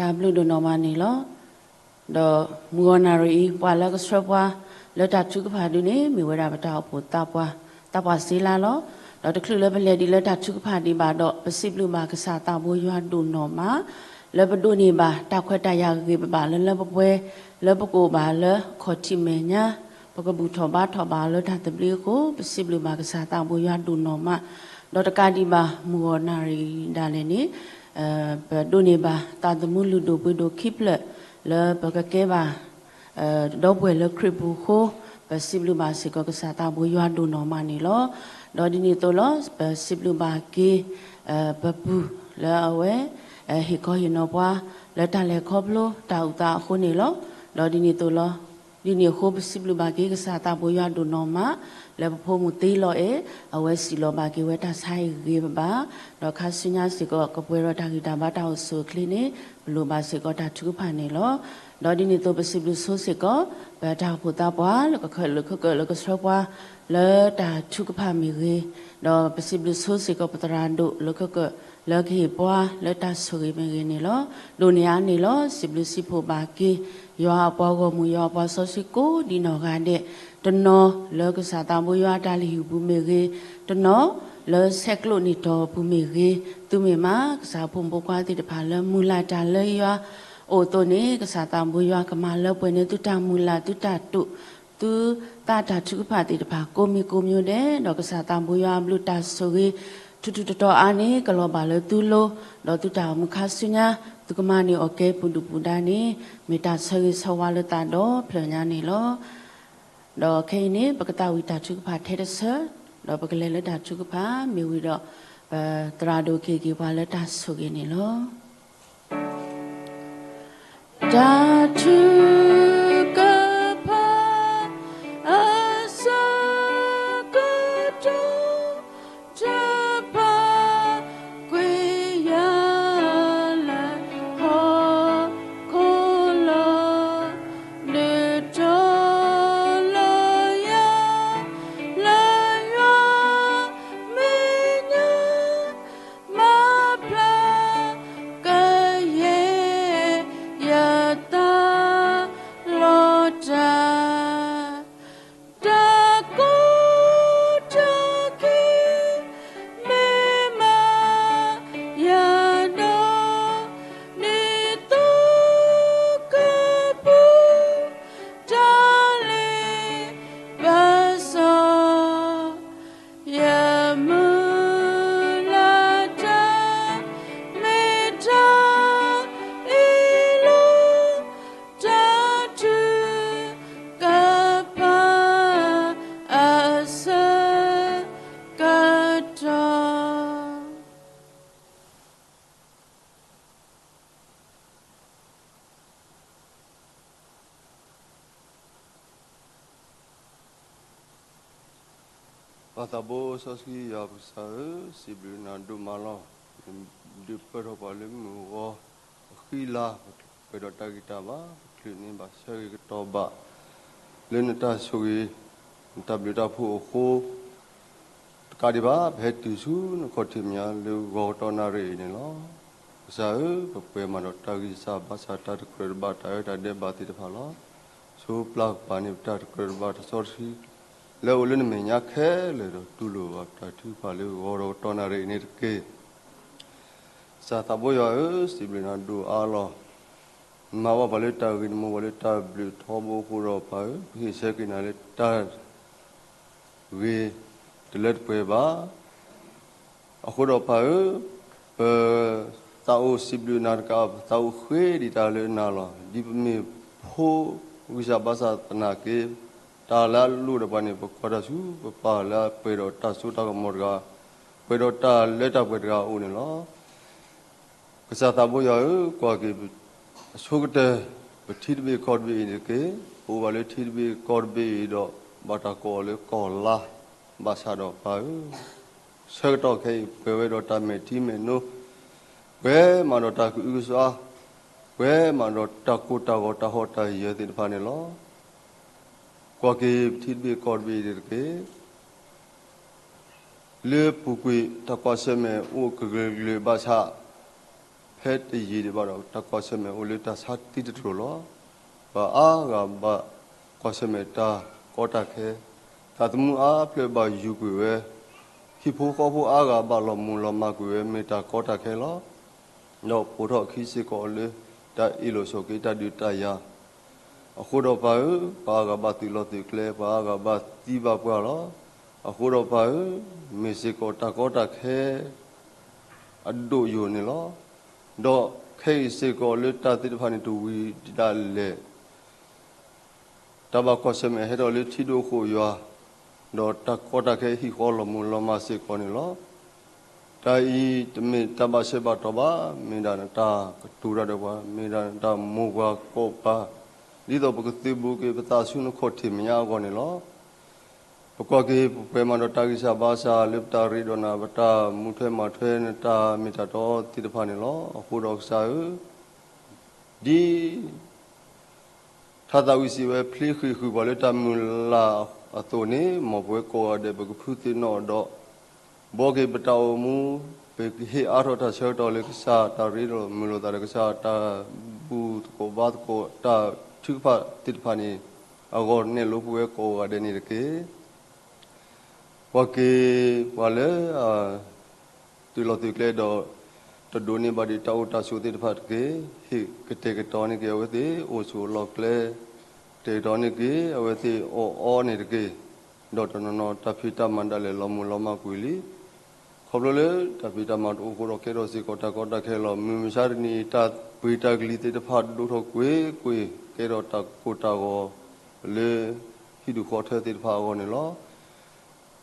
ၢ်ဘျုးဒိၣ်နီၢ်မးန့ၣ်လီၤ. ဒီးမုၢ်ဂီၤနၣ်ရံၣ်အံၤ ပှၤလၢကဆှၢပှၤလၢတၢ်ထုကဖၣ်ဒုန့ၣ် မ့ၢ်ဝဲဒၣ်ပတၢ်အိၣ်ဖှိၣ်သးပှၢ်, သးပှၢ်စ့လါလီၤ. ဒီးတချုးလၢပလဲၤဒံးလၢတၢ်ထုကဖၣ်ဒံးဘၣ်ဒီး ပစံးဘျုးဘၣ်ကစၢ်သးဘိယွၤဒိၣ်နီၢ်မး လၢပဒိးန့ၢ်ဘၣ်တၢ်ခွဲးတၢ်ယာ်ဂ့ၤဂ့ၤဘၣ်ဘၣ်လၢလၢပှဲၤပှဲၤ လၢပကအိၣ်ဘၣ်လၢခီၣ်ထံးမဲာ်ညါ ပကဘူၣ်ထီၣ်ဘါထီၣ်ဘၣ်လၢတၢ်သဘျ့အဃိ ပစံးဘျုးဘၣ်ကစၢ်သးဘိယွၤဒိၣ်နီၢ်မး, ဒီးတကးဒံးဘၣ် မုၢ်ဂီၤနၣ်ရံၣ်ဒၣ်လဲာ်န့ၣ် ပဒိးန့ၢ်ဘၣ်သးသမူလုၢ်ဒိၣ်ပှ့ၤဒိၣ်ခံဖျၢၣ် လၢပကကဲဘၣ် ဒီပုၢ်ဝဲၢ်လၢခရံာ်ပူၤအဃိ ပစံးဘျုးဘၣ်စ့ၢ်ကီးကစၢ်သးဘိယွၤဒိၣ်နီၢ်မးန့ၣ်လီၤ. ဒီးဒ်န့ၣ်အသိးလီၤ ပစံးဘျုးဘၣ်က့ၤ ပပုၢ်လၢအဝဲ ဟ့ၣ်ခီဟ့ၣ်နီၤပှၤ လၢတၢ်လဲၤခီဖျိတၢ်အိၣ်သးအဃိန့ၣ်လီၤ. ဒီးဒ်န့ၣ်အသိးလီၤ ဒ်န့ၣ်အဃိ ပစံးဘျုးဘၣ်က့ၤကစၢ်သးဘိယွၤဒိၣ်နီၢ်မး လၢပဖိမုၣ်သ့လီၤအဲၣ် အဝဲစံးလီၤဘၣ်က့ၤဝဲတၢ်ဆါဟံၣ်ဂ့ၤဂ့ၤဘၣ်ဘၣ်, ဒီးခါဆူညါစ့ၢ်ကီး ကပှဲၤဒီးတၢ်ဂံၢ်တၢ်ဘါတၢ်အိၣ်ဆူၣ်အိၣ်ချ့န့ၣ် ပလိၣ်ဘၣ်စ့ၢ်ကီးတၢ်ထုကဖၣ်န့ၣ်လီၤ. ဒီးဒ်န့ၣ်အသိး ပစံးဘျုးဆိစ့ၢ်ကီး ပတၢ်အိၣ်ဖှိၣ်သးပှၢ် လၢကခၢၣ်လၢခၢၣ်ကၢၢ်လၢကဆှၢပှၤ လၢတၢ်ထုကဖၣ်မ့ၢ်ဂ့ၤ, ဒီးပစံးဘျုးဆိစ့ၢ်ကီးပသရၣ်ဒိၣ်လၢခၢၣ်ကၢၢ် လၢကဟ့ၣ်ပှၤလၢတၢ်ဆိၣ်ဂ့ၤမ့ၢ်ဂ့ၤန့ၣ်လီၤ. ဒိၣ်န့ၢ်အါန့ၣ်လီၤ စံးဘျုးစံးဖှိၣ်ဘၣ်က့ၤ ယွၤအပှၤဂီၢ်မုၢ် ယွၤအပှၤစီဆှံကိးဒ်နီၢ်ဂၤဒဲး, တနီၤလၢကစၢ်သးဘိယွၤအတၢ်လုၢ်ဟံၣ်ပူၤမ့ၢ်ဂ့ၤ, တနီၤလၢဆဲးကျိးနံၣ်တီၢ်ပူၤမ့ၢ်ဂ့ၤ, သုမ့ၢ်မး ကစၢ်ဖိမုၣ်ဖိခွါသ့ၣ်တဖၣ်လၢမုၢ်လၢ်တၢ်လၢယွၤ အိၣ်အသိးန့ၣ် ကစၢ်သးဘိယွၤကမၤလၢပှဲၤန့ၢ်သုတၢ်မုၢ်လၢ် သုတၢ်တိာ် သုသးတၢ်ထုကဖၣ်သ့ၣ်တဖၣ် ကိးမံၤကိးမျိုးဒဲး, ဒီးကစၢ်သးဘိယွၤအဘျုးတၢ်ဆိၣ်ဂ့ၤ ထူးထူးတီၤတီၤအါန့ၣ် ကလီၤဘၣ်လၢသုလိၤ, ဒီးသုတၢ်အိၣ်မူခါဆူညါ သုကမၤန့ၢ်အီၣ်ကဲပူၤဒုၣ်ပူၤဒါန့ၣ် မ့ၢ်တၢ်ဆၢဂ့ၤဆၢဝါလၢသးဒီဖျၢၣ်ညါန့ၣ်လီၤ. ဒီးခဲအံၤန့ၣ် ပကသးဝံၣ်တၢ်ထုကဖၣ်ထဲတဆၢ, ဒီးပကလဲၤလၢတၢ်ထုကဖၣ် မ့ၢ်ဝံၤဒီး ပသရၣ်ဒိၣ်ကဟ့ၣ်က့ၤပှၤလၢတၢ်ဆိၣ်ဂ့ၤန့ၣ်လီၤ. တၢ်ထုကဖၣ် အဆၢကတီၢ် တၢ်ပာ်ကွံာ်ယၤလၢဟီၣ်ခိၣ်လီၤ, ဒုးတီၤလီၤယၤလၢယွၤမဲာ်ညါ မၤဖျါကယဲၢ်ယသး ပၢ်သးဘိစီဆှံယွၤပကစၢ်ဧၢ, စံးဘျုးနၤဒိၣ်မးလီၤ. ဒုးပၢၢ်ထီၣ်ပှၤလၢမုၢ်ဂီၤအဃံလၤ, ပပှဲၤဒီးတၢ်ဂံၢ်တၢ်ဘါ, ပချုးန့ၢ်ဘၣ်ဆၢဂ့ၤကတီၢ်ဘၣ် လၢနတၢ်ဆိၣ်ဂ့ၤ နတၢ်ဘျုးတၢ်ဖှိၣ်အဃိ တကးဒံးဘၣ် ပဟဲတုၤဆူနခီၣ်ထံးမဲာ်ညါလၢဂီၤကတီၢ်နၣ်ရံၣ်အံၤန့ၣ်လီၤ. ကစၢ်ဧၢ, ပပှဲၤမးဒီးတၢ်ဂံၢ်စၢ်ဘါစၢ် တၢ်တကြၢးတဘၣ် တၢ်အၢတၢ်ဒဲးဘးသ့ၣ်တဖၣ်လီၤ. ဆိပျၢ်ကပၤန့ၣ် ပတၢ်တကြၢးတဘၣ်တၢ်စီတဆှံ လၢအိၣ်လၢနမဲာ်ညါခဲလၢာ်ဒီး တူၢ်လိာ်ဘၣ်ပတၢ်ထုကဖၣ်လၢဂီၤဒီးကတီၢ်နၣ်ရံၣ်အံၤန့ၣ်တက့ၢ်. ကစၢ်သးဘိယွၤဧၢ, စံးဘျုးနၤဒိၣ်အါလီၤ. မၤဘၣ်ပှၤလၢတၢ်ဂ့ၤ နမၤပှၤလၢတၢ်ဘျုးထီဘိအဃိဒီးပၢ်ဧၢ, ပဟ့ၣ်ဆၢက့ၤနၤလၢတၢ် ဂ့ၤတလၢတပှဲၤဘၣ်. အဃိဒီးပၢ်ဧၢ, ပသးအိၣ်စံးဘျုးနၤတကး, ပသးအိၣ်ဃ့ဒံးတၢ်လၢနၤလီၤ. ဒ်ပမ့ၢ်ဖိဂံၢ်စၢ်ဘါစၢ်သနာ်က့, တၢ်လၢအလိၣ်ဒီးပှၤန့ၣ် ပကွၢ်တၢ်ဆူ ပပၢ်လၢအပှဲၤဒီးတၢ်စိတၢ်ကမီၤတဂၤ, ပှဲၤဒီးတၢ်လၢတၢ်ပှဲၤတဂၤအအိၣ်န့ၣ်လီၤ. ကစၢ်သးဘိယွၤဧၢ, ကွၢ်က့ၤအဆိကတၢၢ် ပထံတဘ့ၣ်ကီၢ်တဘ့ၣ်အံၤတက့ၢ်. ပအိၣ်ဘၣ်လၢထံတဘ့ၣ်ကီၢ်တဘ့ၣ်အံၤဒီး ဘၣ်တၢ်ကိးအီၤလၢကီၢ်လါ, ဘၣ်ဆၣ်ဒီးပၢ်ဧၢ, ဆၢကတီၢ်ခဲအံၤ ပှဲၤဝဲဒီးတၢ်မဲာ်ထံမဲာ်နိ, ပှဲၤမးဒီးတၢ်ကအုကစွါ, ပှဲၤမးဒီးတၢ်ကိၢ်တၢ်ဂီၤတၢ်ဟီၣ်တၢ်ယၢၤသ့ၣ်တဖၣ်န့ၣ်လီၤ. ကွၢ်က့ၤပထံတဘ့ၣ်ကီၢ်တဘ့ၣ်အံၤတက့ၢ်. လၢပူၤကွံာ်တၢ်ကွၢ်ဆၢၣ်မဲာ်အိၣ်ကဂၢၢ်ကဂၢၢ်ဘၣ်ဆၣ်, ဖဲတယံာ်ဒံးဘၣ်ဒီး တၢ်ကွၢ်ဆၢၣ်မဲာ်အိၣ်လၢတၢ်ဆါတံၢ်တတြိာ်လီၤ. ပှၤအါဂၤဘၣ်ကွၢ်ဆၢၣ်မဲာ်တၢ်ကီတၢ်ခဲ, သးသမူအါဖျၢၣ်ဘၣ်ယူၤကွံာ်ဝဲ, ဟံၣ်ဖိဃီဖိအါဂၤဘၣ်လီၤမူၤလီၤမၢ်ကွံာ်ဝဲ မ့ၢ်တၢ်ကီတၢ်ခဲလီၤ. ဒီးပိာ်ထီၣ်အခံစ့ၢ်ကီးလၢ တၢ်အ့ၣ်လိာ်ဆိးက့တၢ်ဒုးတၢ်ယၤ အဃိဒီးပၢ်ဧၢ, ပှၤအါဂၤဘၣ်သုးလီၢ်သုးကျဲ, ပှၤအါဂၤဘၣ်သံဘၣ်ပှၢ်လီၤ. အဃိဒီးပၢ်ဧၢ, မ့ၢ်စ့ၢ်ကီးတၢ်ကီတၢ်ခဲ အဒိၣ်ယိာ်န့ၣ်လီၤ. ဒီးခဲအံၤစ့ၢ်ကီးလၢတၢ်သ့ၣ်တဖၣ်န့ၣ်တဝံၤဒၣ်လဲာ် တၢ်ဘၣ်ကွၢ်ဆၢၣ်မဲာ်ဟဲထီၣ်လၢထံဒိၣ်ဃိာ်ယွၤ, ဒီးတၢ်ကီတၢ်ခဲဟံၣ်ဃီလီၤမူၤလီၤမၢ်စ့ၢ်ကီးန့ၣ်လီၤ. တၢ်အံၤတမ့ၢ်တၢ်ဘၣ်ဆၢဘၣ်တီၢ်ဘၣ်, မ့ၢ်ဒၣ်နတၢ်ကတိၤတၢ်ဒီးပှၤ, မ့ၢ်ဒၣ်နတၢ်မိၢ်ပှၤကိးပှၤ, ဒ်သိးပကသုးဘူးက့ၤပသးဆူနခီၣ်ထံးမဲာ်ညါအဂီၢ်န့ၣ်လီၤ. ပကွၢ်က့ၤပပှဲၤမးဒီးတၢ်ဂံၢ်စၢ်ဘါစၢ်လၢပတၢ်ရ့ဒီးနၤ, ပတၢ်မူထွဲမၤထွဲနတၢ်မ့ၢ်တၢ်တီသ့ၣ်တဖၣ်န့ၣ်လီၤ. အဃိဒီးကစၢ်ဧၢ, ဒ် ထါသးဝံၣ်စံးဝဲ ဖျ့ဃံးဃုာ်ပှၤလၢတၢ်မုၢ်လၢ်အသိးန့ၣ်, မ်ပဝဲကိးဂၤဒဲး ပကဖုသ့ၣ်နီၣ်ဒီး ဘှီက့ၤပတၢ်အိၣ်မူ, ပကဟ့ၣ်အါထီၣ်တၢ်ဆၢကတီၢ်လၢကစၢ်, တၢ်ရ့လိာ်မုာ်လိာ်သးဒီးကစၢ်, တၢ်ဘူၣ်သကိးဘါသကိးတၢ်ထုကဖၣ်သ့ၣ်တဖၣ်န့ၣ် အဂီၢ်နဲၣ်လိပဝဲကိးဂၤဒဲးန့ၣ်တက့ၢ်. ကွၢ်က့ၤပှၤလၢ သုးလီၢ်သုးကျဲဒီး တဒိးန့ၢ်ဘၣ်ဒံးတၢ်အိၣ်တၢ်ဆိးသ့ၣ်တဖၣ်တက့ၢ်. ဟ့ၣ်ကတဲာ်ကတီၤန့ၢ်က့ၤအဝဲသ့ၣ်အိၣ်ဆိးလီၢ်ကျဲ, ကတဲာ်ကတီၤန့ၢ်က့ၤအဝဲသ့ၣ်အီၣ်အီန့ၣ်တက့ၢ်. ဒီးတနီၤနီၤတၢ်ဖံးတၢ်မၤဒၣ်လဲာ်လီၤမူၤလီၤမၢ်ကွံာ်လံ. ခီဖျိလၢတၢ်ဖံးတၢ်မၤတအိၣ်အဃိဒီး ကဲထီၣ်စ့ၢ်ကီးတၢ်ကီတၢ်ခဲလီၤ. မုၢ်မဆါတနံၤအံၤ တၢ်ပှ့ၤတၢ်ကလံၤသ့ၣ်တဖၣ်ဒိၣ်ထီၣ်ကွ့ၢ်ကွ့ၢ်, ကဲထီၣ်တၢ်ကိၢ်တၢ်ဂီၤလၢ ဟံၣ်ဒူၣ်ဃီထၢသ့ၣ်တဖၣ်အဂီၢ်န့ၣ်လီၤ.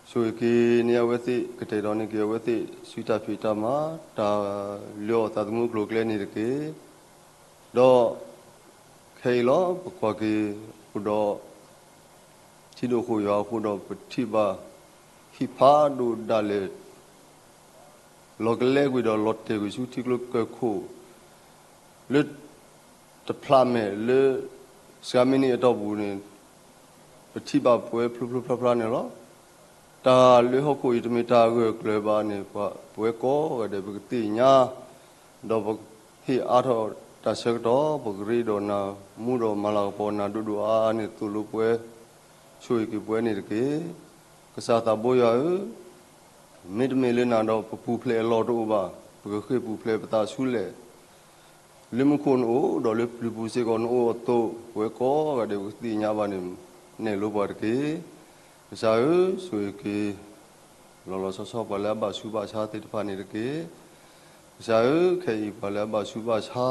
ဆိၣ်ဂ့ၤက့ၤန့ၢ်အဝဲသ့ၣ်, ကတဲာ်ကတီၤန့ၢ်က့ၤအဝဲသ့ၣ် ဆူတၢ်ဖံးတၢ်မၤ, တၢ်လၢအီၣ်သးသမူအကျိၤအကျဲန့ၣ်တက့ၢ်. ဒီးခဲအံၤလီၤ ပကွၢ်က့ၤအိၣ်ဒီး ထံဒိၣ်ဃိာ်ယွၤအဃိဒီး ပထံၣ်ဘၣ်ဟံၣ်ဖးဒိၣ်ဒၣ်လဲာ် လီၤကလဲကွံာ်ဒီးလီၤတဲာ်ကွံာ်ဆူထံကျိကၢၢ်ခိၣ် လၢ တဖျးမဲာ်လၢ စှၤမံးနံးအတီၢ်ပူၤန့ၣ် ပထံၣ်ဘၣ်ပဝဲဖျိဖျိဖျါဖျါန့ၣ်လီၤ. တၢ်လၢဟီၣ်ခိၣ်အံၤတမ့ၢ်တၢ်အဂၢၢ်အကျၢၤဘၣ်န့ၣ် ပဝဲကိးဂၤဒဲး ပကသ့ၣ်ညါ ဒီးပဟ့ၣ်အါထီၣ်တၢ်ဆၢကတီၢ် ပကရ့ဒီးနၤ မူဒီးမၤလၤကပီၤနၤဒိၣ်ဒိၣ်အါအါန့ၣ် သိၣ်လိပဝဲ ဆိၣ်ဂ့ၤက့ၤပဝဲန့ၣ်တက့ၢ်. ကစၢ်သးဘိယွၤဧၢ, မ့တမ့ၢ်လၢနၤဒီး ပပူၤဖျဲးအလီၢ်တအိၣ်ဘၣ်. ပကဃ့ၢ်ပူၤဖျဲးပသးဆူလဲၣ်. လၢမူခိၣ်နအိၣ် ဒီးလၢပျုၤပူၤစ့ၢ်ကီးနအိၣ်အသိး ပဝဲကိးဂၤဒဲး ပကသ့ၣ်ညါဘၣ်န့ၣ် နဲၣ်လိပှၤတက့ၢ်. ကစၢ်ဧၢ, ဆိၣ်ဂ့ၤက့ၤ လီၤလီၤဆီဆီ ပှၤလၢအဘၣ်ဆူးဘၣ်ဆါသ့ၣ်တဖၣ်န့ၣ်တက့ၢ်. ကစၢ်ဧၢ, ခဲအံၤပှၤလၢအဘၣ်ဆူးဘၣ်ဆါ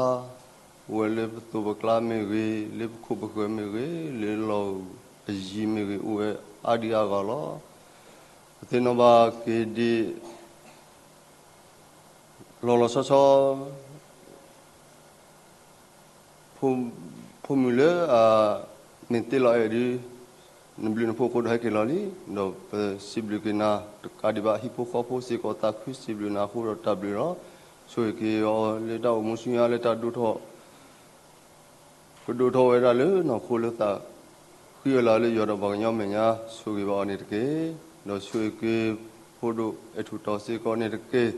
အိၣ်ဝဲလၢပသိးပကျါမ့ၢ်ဂ့ၤ, လၢပခိၣ်ပဃၢၤမ့ၢ်ဂ့ၤ, လၢလီၢ်အယံၤမ့ၢ်ဂ့ၤ, အိၣ်ဝဲအါဒံအါဂၤလီၤ. ပသ့ၣ်နီၣ်ဘၣ်က့ၤဒံး လီၤလီၤဆီဆီ ဖိမုၣ်လၢအမ့ၢ်သ့ၣ်လီၤအဲၣ်ဒုး နဘျုးနဖှိၣ်အဃိဒီးဟဲက့ၤလီၤလံ, ဒီးပစံးဘျုးက့ၤနၤတကးဒံးဘၣ် ဟံၣ်ဖိဃီဖိစ့ၢ်ကီးသးခုစံးဘျုးနၤအဃိဒီးတၢ်ဘျုးလီၤ. ဆိၣ်ဂ့ၤက့ၤအီၤလၢတၢ်အိၣ်မူဆူညါလၢတၢ်ဒိၣ်ထီၣ် ကဒိၣ်ထီၣ်ဝဲဒၣ်လၢနီၢ်ခိလၢသးဃံအလၤလၢယွၤဒီးပှၤကညီမဲာ်ညါ ဆိၣ်ဂ့ၤဘၣ်အီၤန့ၣ်တက့ၢ်. ဒီးဆိၣ်ဂ့ၤက့ၤ ဖိဒိၣ်အဲၣ်ထူၣ်တီၤစ့ၢ်ကီးန့ၣ်တက့ၢ်.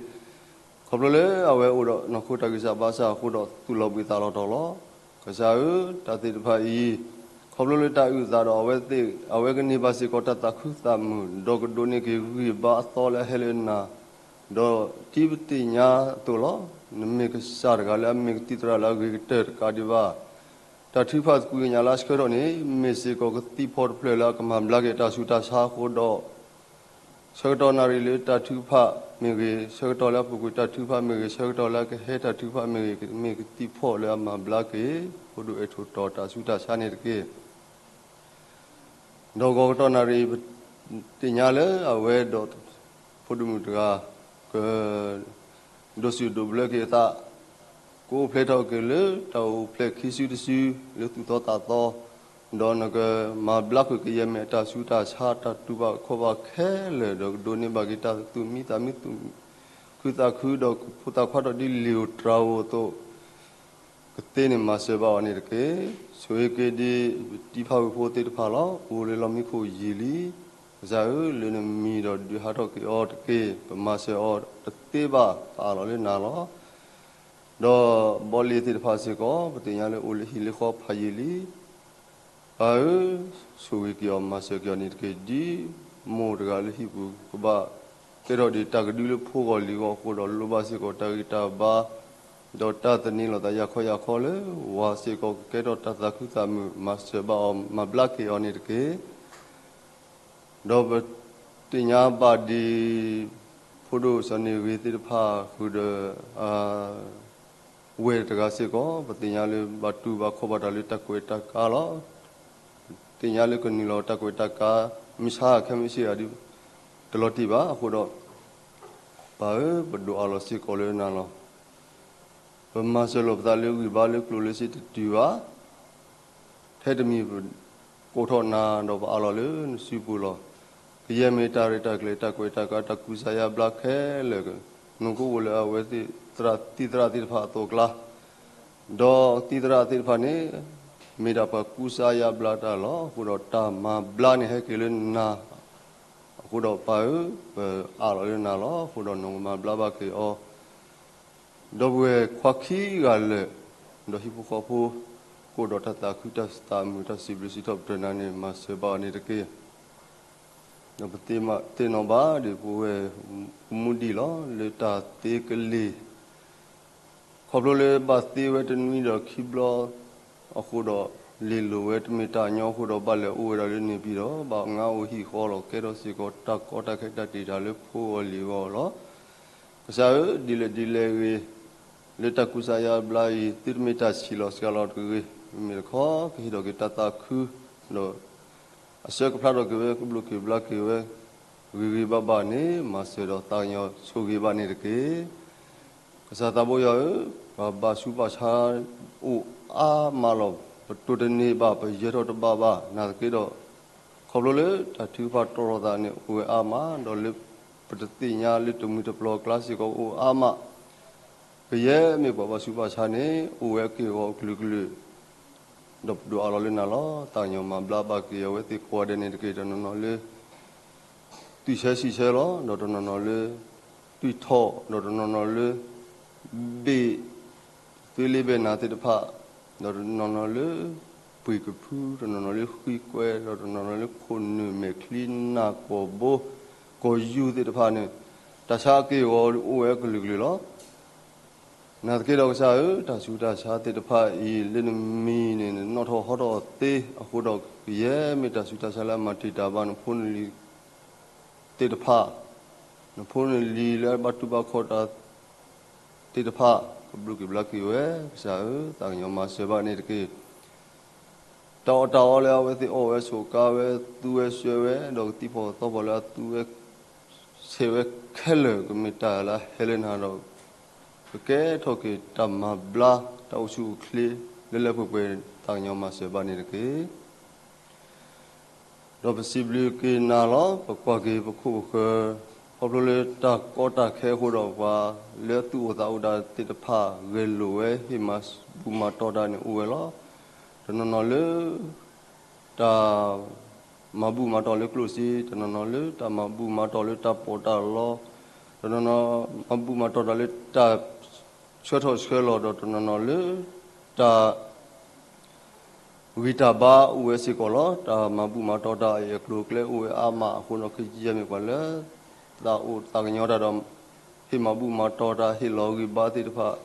ခီဖျိလၢအဝဲအိၣ်ဒီးနီၢ်ခိတၢ်ဂံၢ်စၢ်ဘါစၢ်အဃိဒီးသူၣ်လီၤဘှံးသးလီၤတီၤလီၤ. ကစၢ်ဧၢ, တၢ်သ့ၣ်တဖၣ်အံၤ ခီဖျိလၢတၢ်အုၣ်သးဒီးအဝဲသ့ၣ် အဝဲကန့ၢ်ဘၣ်စ့ၢ်ကီးတၢ်သးခုသးမုာ် ဒီးကဒိးန့ၢ်က့ၤဂံၢ်ဘါအသီလၢအဟဲလၢနၤ ဒီးဒ်ပသ့ၣ်ညါအသိးလီၤ. နမ့ၢ်ကစၢ်တဂၤလၢအမ့ၢ်ကသံၣ်သရၣ်လၢအဂ့ၤကတၢၢ်တကးဒံးဘၣ်. တၢ်ထုကဖၣ်သကွံာ်ကညးလၢအဆၢကတီၢ်န့ၣ် မ့ၢ်စ့ၢ်ကီးကသံၣ်ဖီတဖျၢၣ်လၢအကမၤဘျါက့ၤတၢ်ဆူးတၢ်ဆါအဃိဒီး ဆၢကတီၢ်နၣ်ရံၣ်လၢတၢ်ထုကဖၣ်မ့ၢ်ဂ့ၤ, ဆၢကတီၢ်လၢအပူၤကွံာ်တၢ်ထုကဖၣ်မ့ၢ်ဂ့ၤ, ဆၢကတီၢ်လၢအကဟဲတၢ်ထုကဖၣ်မ့ၢ်ဂ့ၤ, မ့ၢ်ကသံၣ်ဖီလၢအမၤဘျါက့ၤ ဖိဒိၣ်အဲၣ်ထူၣ်တီၤတၢ်ဆူးတၢ်ဆါန့ၣ်တက့ၢ်. ဒီးဂီၤကတီၢ်နၣ်ရံၣ် ပသ့ၣ်ညါလၢအဝဲဒီး ဖိဒိၣ်မုၣ်တဂၤ က ဒိးစူၣ်ဒိးဘျၢက့ၤအသး, ကအိၣ်ဖျဲၣ်ထီၣ်က့ၤလၢတၢ်အိၣ်ဖျဲၣ်ခံစုတစု လၢသူၣ်သီသးသီ, ဒီးနကမၤဘျါကွံာ်ကယဲၢ်မ့ၢ်အတၢ်ဆူးတၢ်ဆါတၢ်တူၢ်ဘၣ်ခီၣ်ဘၣ်ခဲလၢာ် ဒီးကဒိးန့ၢ်ဘၣ်က့ၤတၢ်သူၣ်မံသးမံ သူၣ်ခုသးခု ဒီးကဖိသၣ်ခွါထီၣ်ဒ်လံာ်ဧိၤတြၤဧိၤအသိး ကသ့န့ၣ်မၤစၢၤဘၣ်အီၤန့ၣ်တက့ၢ်. ဆိၣ်ဂ့ၤက့ၤဒ်ပတံၤဖးဝဲဖိသ့ၣ်တဖၣ်လီၤ. အိၣ်လၢလီၢ်မံခိၣ်ယံာ်လံ. ကစၢ်ဧၢ, လၢနမံၤဒီးဒုးဟးထီၣ်က့ၤအီၤတက့ၢ်. ပမၤစၢၤအီၤတသ့ဘၣ် ပအးလီၤလၢနၤလီၤ. ဒီးဘီလ့ၤသ့ၣ်တဖၣ်စ့ၢ်ကီး ပသ့ၣ်ညါလၢအိၣ်လၢဟံၣ်လၢဃီဖးယံာ်လံ. ပၢ်ဧၢ, ဆိၣ်ဂ့ၤက့ၤအီၤ မၤစၢၤက့ၤအီၤန့ၣ်တက့ၢ်. ဒ်မိၢ်တဂၤလၢဟံၣ်ပူၤ ကဘၣ်ကဲထီၣ်ဒံးတၢ်ကဒုလၢဖိဂီၢ်လံၤဂီၢ်အဃိဒီး လိၣ်ဘၣ်စ့ၢ်ကီးတၢ်ဂံၢ်တၢ်ဘါ ဒီးတၢ်သန့ၤလီၤသးယၤခီယၤခီလၢ ဝၤစ့ၢ်ကီးကကဲထီၣ်တၢ်သးခုသးမုာ် မၤစၢၤဘၣ်အီၤ မၤဘျါက့ၤအီၤန့ၣ်တက့ၢ်. ဒီးပသ့ၣ်ညါဘၣ်ဒ် ဖိဒိၣ်စီၤန့ၣ်ဂ့ၤသ့ၣ်တဖၣ်ဃုာ်ဒီး ဝဲၢ်တဂၤစ့ၢ်ကီး ပသ့ၣ်ညါလၢဘၣ်တူၢ်ဘၣ်ခီၣ်ဘၣ်တၢ်လၢတၢ်ကွဲးတၢ်ကါလီၤ. သ့ၣ်ညါလၢကနုာ်လီၤတၢ်ကွဲးတၢ်ကါ မုၢ်ဆါခဲမုၢ်ဆ့ၣ်ဂၤဒ် တလီၤတံၢ်ဘၣ်အဃိဒီး ပၢ်ဧၢ, ပဒိးအးလီၤစ့ၢ်ကီးလၢနၤလီၤ. ပမၤစၢၤလိာ်ပသးလၢဂံၢ်ဘါလၢကျိၣ်လၢစ့တတုၤဘၣ် ထဲတမံၤ ကိးထီၣ်နၤဒီးပအးလီၤလၢနစုပူၤလီၤ. ကယဲၢ်မ့ၢ်တၢ်ရဲၣ်တၢ်ကျဲၤ တၢ်ကွဲးတၢ်ကါ တၢ်ကူစါယါဘျါခဲလၢာ် နကအိၣ်လၢအဝဲသ့ၣ်သရၣ်သံသရၣ်သ့ၣ်တဖၣ်အသိးအကျါ, ဒီးသံသရၣ်သ့ၣ်တဖၣ်န့ၣ် မ့ၢ်ဒၣ်ပှၤကူစါယါဘျါတၢ်လီၤ. အဃိဒီးတၢ်မၤဘျါန့ၣ်ဟဲက့ၤလၢနၤ အဃိဒီးပၢ်ဧၢ, ပအးလီၤလၢနၤလီၤ. အဃိဒီးနကမၤဘျါဘၣ်က့ၤအီၤ ဒီပုၢ်ဝဲၢ်ခွါခံဂၤလၢာ်, ဒီးဟံၣ်ဖိဃီဖိ ကအိၣ်ဒီးတၢ်သးခုတၢ်သးမုာ် တၢ်စံးဘျုးစံးထီၣ်ပတြၢၤနၤန့ၣ် မၤစၢၤဘၣ်အီၤန့ၣ်တက့ၢ်. ဒီးပသ့ၣ်နီၣ်ဘၣ်ဒ်ပဝဲၢ်မူဒံးလီၤ လၢတၢ်သ့ကလ့ၢ် ခီဖျိလၢဘၣ်သ့ဝဲတနွံဒီးခံဘျီအဃိဒီး လ့ၢ်လိာ်ဝဲတမ့ၢ်တၢ်ညီအဃိဒီး ဘၣ်လဲၤအိၣ်ဝဲဒၣ်လၢန့ၣ်ပံၤဒီး ဘၣ်ငါအိၣ်ဟံၣ်ဃီလီၤ. ကဲထီၣ်စ့ၢ်ကီးတၢ်ကီတၢ်ခဲတၢ်တ့ၢ်တၢ်လၢဖိအီၤလံၤအဂီၢ်လီၤ. ကစၢ်ဧၢ, ဒ်လဲၣ်ဒ်လဲၣ်ဂ့ၤ, လၢတၢ်ကူစါယါဘျါအံၤ သုတမ့ၢ်တၢ်ဆံးလီၤစှၤလီၤတဂ့ၤ, မ့မ့ၢ်တခီ ကဟ့ၣ်ထီၣ်က့ၤတၢ်သးခု ဒီး အဆၢကဖျါထီၣ်က့ၤဝဲ ကဘျိးက့ၤဘျါက့ၤဝဲ ဂ့ၤဂ့ၤဘၣ်ဘၣ်န့ၣ် မၤစၢၤဒီးသးကညီၤဆိၣ်ဂ့ၤဘၣ်န့ၣ်တက့ၢ်. ကစၢ်သးဘိယွၤဧၢ, ပှၤဘၣ်ဆူးဘၣ်ဆါအိၣ်အါမးလီၤ. ပတိၢ်တန့ၢ်ဘၣ် ပယၢၤထီၣ်တဘၣ်ဘၣ် နာ်သက့ဒီး ခီဖျိလၢတၢ်ထုကဖၣ်တီၢ်ထီၣ်သးန့ၣ် အိၣ်ဝဲအါမး ဒီးလၢပတသ့ၣ်ညါလၢတမှံၤတပျီၤအကျါစ့ၢ်ကီးအိၣ်အါမး ကယဲၢ်မ့ၢ်ပှၤဘၣ်ဆူးဘၣ်ဆါန့ၣ် အိၣ်ဝဲအက့ၢ်အဂီၤအကလုာ်ကလုာ် ဒီးပဒိးအးလီၤလၢနၤလီၤ. သးကညီၤမၤဘျါဘၣ်က့ၤအဝဲသ့ၣ်ကိးဂၤဒဲးန့ၣ်တက့ၢ်. တနီၤနီၤလၢ သွံၣ်ဆၢဆံးဆၢလီၤ, ဒီးတနီၤနီၤလၢ သွံၣ်ထီၣ်, ဒီးတနီၤနီၤလၢ ဘ့ၣ် သွ့လ့ဘဲၣ်နၤသ့ၣ်တဖၣ်, ဒီးတနီၤနီၤလၢ ပှ့ၤကဖု, တနီၤနီၤလၢဃံကွဲ, ဒီးတနီၤနီၤလၢခိၣ်နူာ်မဲာ်ချံနၢ်ကီၢ်ဘိ ကီၢ်ယူၢ်သ့ၣ်တဖၣ်န့ၣ် တၢ်ဆါအက့ၢ်အဂီၤအိၣ်ဝဲအကလုာ်ကလုာ်လီၤ. နာ်သက့ဒီးကစၢ်ဧၢ, တၢ်ဆူးတၢ်ဆါသ့ၣ်တဖၣ်အံၤ လၢနမံၤန့ၣ် နနီၣ်ထီၣ်ဟီထီၣ်သ့အဃိဒီး ကယဲၢ်မ့ၢ်တၢ်ဆူးတၢ်ဆါလၢအမၤတံာ်တာ်ဘၣ်နဖိနလံၤသ့ၣ်တဖၣ်, နဖိနလံၤလၢအဘၣ်တူၢ်ဘၣ်ခီၣ်တၢ်သ့ၣ်တဖၣ် ကဘျိးက့ၤဘျါက့ၤဝဲ, ကစၢ်ဧၢ, သးကညီၤမၤစၢၤဘၣ်န့ၣ်တက့ၢ်. တၢ်အီၣ်တၢ်အီလၢအဝဲသ့ၣ်အီၣ်ဝဲဆိးကါဝဲ သူဝဲစွဲဝဲ, ဒီးကသံၣ်ဖီၣ်သီဖီၣ်လၢအသူဝဲ ဆဲးဝဲခဲလၢာ် ကမ့ၢ်တၢ်လၢအဟဲလၢနၤဒီး ကကဲထီၣ်က့ၤတၢ်မၤဘျါ တၢ်အိၣ်ဆူၣ်အိၣ်ချ့ လၢလၢပှဲၤပှဲၤ သးကညီၤမၤစၢၤဘၣ်န့ၣ်တက့ၢ်. ဒီးပစံးဘျုးက့ၤနၤလီၤ. ပကွၢ်က့ၤပခိၣ်ပဃၢၤ ခီဖျိလၢတၢ်ကီတၢ်ခဲအဃိဒီး ပှၤလၢအသူၣ်အိၣ်သးအိၣ်တၢ်သ့ၣ်တဖၣ် ဂဲၤလိာ်ဝဲဟ့ၣ်မၤဘူၣ်မၤတီၢ်တၢ်န့ၣ်အိၣ်ဝဲလီၤ. တနီၤနီၤလၢ တၢ်မၤဘူၣ်မၤတီၢ်လၢကျိၣ်စ့, တနီၤနီၤလၢတၢ်မၤဘူၣ်မၤတီၢ်လၢတၢ်ပီးတၢ်လီ, တနီၤနီၤမၤဘူၣ်မၤတီၢ်တၢ်လၢတၢ်ဆှၢထီၣ်ဆှၢလီၤ, ဒီးတနီၤနီၤလၢတၢ် ဂံၢ်တၢ်ဘါအိၣ်ဝဲစ့ၢ်ကီးလီၤ. တၢ်မၤဘူၣ်မၤတီၢ်တၢ်အကျိၤအကျဲအိၣ်ဝဲအါမးအဃိဒီး ခ့ယဲၢ်မ့ၢ်ပှၤလၢ သးအိၣ်သးကညီၤတၢ်ဒီး ဟ့ၣ်မၤဘူၣ်မၤတီၢ်တၢ် ဟ့ၣ်လီၤဂံၢ်ဘါသ့ၣ်တဖၣ်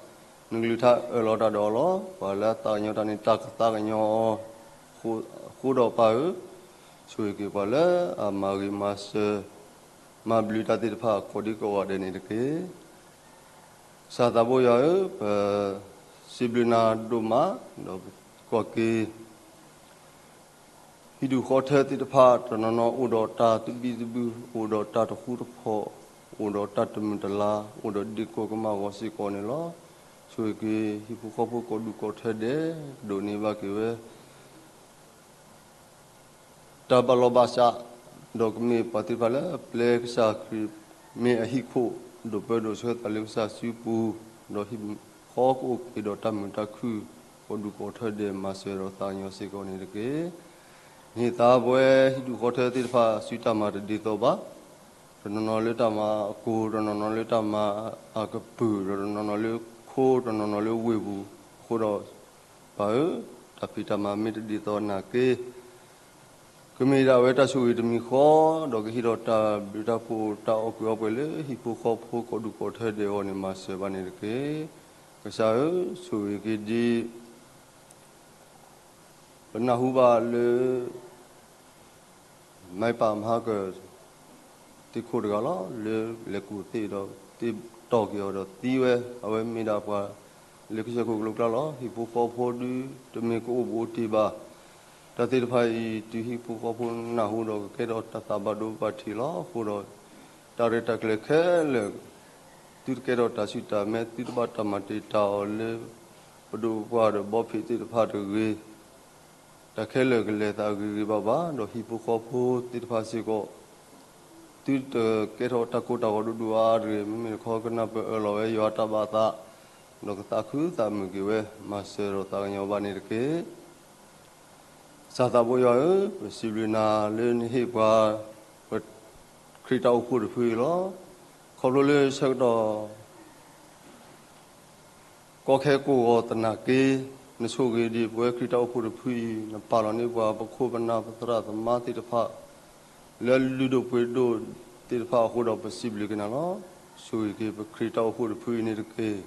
နကလုၢ်ကထါအၢၣ်လီၤတၢ်ဒီးအီၤလီၤ. ပှၤလၢအသးကညီၤတၢ်န့ၣ် တၢ်ကသးကညီၤအီၤအဃိဒီးပၢ်ဧၢ, ဆိၣ်ဂ့ၤက့ၤပှၤလၢအမၤဂ့ၤမၤစၢၤ မၤဘျုးတၢ်သ့ၣ်တဖၣ် ကိးဒံကိးဂၤဒဲးန့ၣ်တက့ၢ်. ကစၢ်သးဘိယွၤဧၢ, ပစံးဘျုးနၤဒိၣ်မး, ဒီးကွၢ်က့ၤ ဟံၣ်ဒူၣ်ဃီထၢသ့ၣ်တဖၣ် တနီၤနီၤအိၣ်ဒီးတၢ်သဘံၣ်သဘုၣ်, အိၣ်ဒီးတၢ်တဃူတဖိး, အိၣ်ဒီးတၢ်တမုာ်တလၤ, အိၣ်ဒီးဒ့ကိးကမၣ်ဂီၤစ့ၢ်ကီးန့ၣ်လီၤ. ဆိၣ်ဂ့ၤက့ၤဟံၣ်ဖိဃီဖိကိးဒူၣ်ကိးထၢဒဲး ဒိးန့ၢ်ဘၣ်က့ၤဝဲ တၢ်ဘၣ်လီၤဘၣ်စး, ဒီးကမ့ၢ်ပှၤသ့ၣ်တဖၣ်လၢအပျဲကစၢ်ခရံာ်မ့ၢ်အဟံၣ်ခိၣ်, ဒိးပၢဒိးဆှၢသးလၢကစၢ်စုပူၤ, ဒီးဟံၣ်ဃီကအိၣ်က့ၤဒီးတၢ်မုာ်တၢ်ခုၣ် ကိးဒူၣ်ကိးထၢဒဲး မၤစၢၤဒီးသးကညီၤစ့ၢ်ကီးန့ၣ်တက့ၢ်. နဟ့ၣ်သါပဝဲဟံၣ်ဒူၣ်ဃီထၢသ့ၣ်တဖၣ် စုတၢ်မၤတဒ်သိးဘၣ်. တနီၤနီၤလၢတၢ်မၤအကိၤ, တနီၤနီၤလၢတၢ်မၤအကပုာ်, ဒီးတနီၤနီၤလၢခိ, တနီၤနီၤလၢဝ့ၢ်ပူၤ, အဃိဒီး ပၢ်ဧၢ, တၢ်ဖံးတၢ်မၤမ့ၢ်တဒ်သိးနာ်က့ ကမ့ၢ်ဒၣ်ဝဲတၢ်ဆိၣ်ဂ့ၤတမံၤဃီ, ဒီးကဟ့ၣ်ဒီးတၢ်ဘျုးတၢ်ဖှိၣ် တၢ်အီၣ်ကုးအီပှဲၤလၢဟံၣ်ဖိဃီဖိကိးဒူၣ်ကိးထၢဒဲးအဂီၢ်န့ၣ် မၤစၢၤဘၣ်န့ၣ်တက့ၢ်. ကစၢ်ဧၢ, ဆိၣ်ဂ့ၤက့ၤဒ် ပနၢ်ဟူဘၣ်လၢ မၤပာ်မဟါကၢၢ် သ့ၣ်ခိၣ်တဂၤလီၤ. လၢလဲၤကူၣ်သ့ၣ်ဒီး သ့ၣ်တီၢ်က့ၤအီၤဒီးသံဝဲ, အဝဲမ့ၢ်ဒၣ်ပှၤလၢကစၢၢ်ခိၣ်ကလိကျါလီၤ. ဟံၣ်ဖိဃီဖိဒု တမ့ၢ်ကအိၣ်ဘူးအိၣ်တံၢ်ဘၣ်. တၢ်သ့ၣ်တဖၣ်အံၤ တုၤဟံၣ်ဖိဃီဖိနၢ်ဟူဒီး ကကဲထီၣ်တၢ်သးဘၣ်ဒိဘၣ်ထံးလီၤ. အဃိဒီး တၢ်ရဲၣ်တၢ်ကျဲၤခဲလၢာ် သုတကဲထီၣ်တၢ်ဆူၣ်တၢ်မဲ, သုတဘၣ်တၢ်မၤတံာ်တာ်အီၤလၢ ပဒိၣ်ပပှၢ်ဒီးဘီဖံးသ့ၣ်တဖၣ်တဂ့ၤ တၢ်ခဲလၢာ်ကလဲၤသးဂ့ၤဂ့ၤဘၣ်ဘၣ်, ဒီးဟံၣ်ဖိဃီဖိသ့ၣ်တဖၣ်စ့ၢ်ကီး သုတကဲထီၣ်တၢ်ကိၢ်တၢ်ဂီၤဒိၣ်ဒိၣ်အါအါတဂ့ၤ. မ့မ့ၢ်တခီ ကနၢ်ပၢၢ်အၢၣ်လီၤဝဲယွၤတၢ်ဘၣ်သး, ဒီးကသးခုသးမုာ်က့ၤဝဲ မၤစၢၤဒီးသးကညီၤဘၣ်န့ၣ်တက့ၢ်. ကစၢ်သးဘိယွၤဧၢ, ပစံးဘျုးနၤလၢနဟ့ၣ်ပှၤ ပခရံာ်တၢ်အိၣ်ဖှိၣ်တဖုအံၤလီၤ. ခီဖျိလၢဆၢကတီၢ် ကီခဲကိးဂီၤသနာ်က့, နဆိၣ်ဂ့ၤဒံးပဝဲခရံာ်တၢ်အိၣ်ဖှိၣ်တဖုအံၤ, နပာ်လီၤန့ၢ်ပှၤ ပခိၣ်ပနၢ်ပသရၣ်သမါသ့ၣ်တဖၣ် လၢလုၢ်ဒိၣ်ပှ့ၤဒိၣ်သ့ၣ်တဖၣ်အဃိဒီး ပစံးဘျုးက့ၤနၤလီၤ. ဆိၣ်ဂ့ၤက့ၤပခရံာ်တၢ်အိၣ်ဖှိၣ်တဖုအံၤန့ၣ်တက့ၢ်.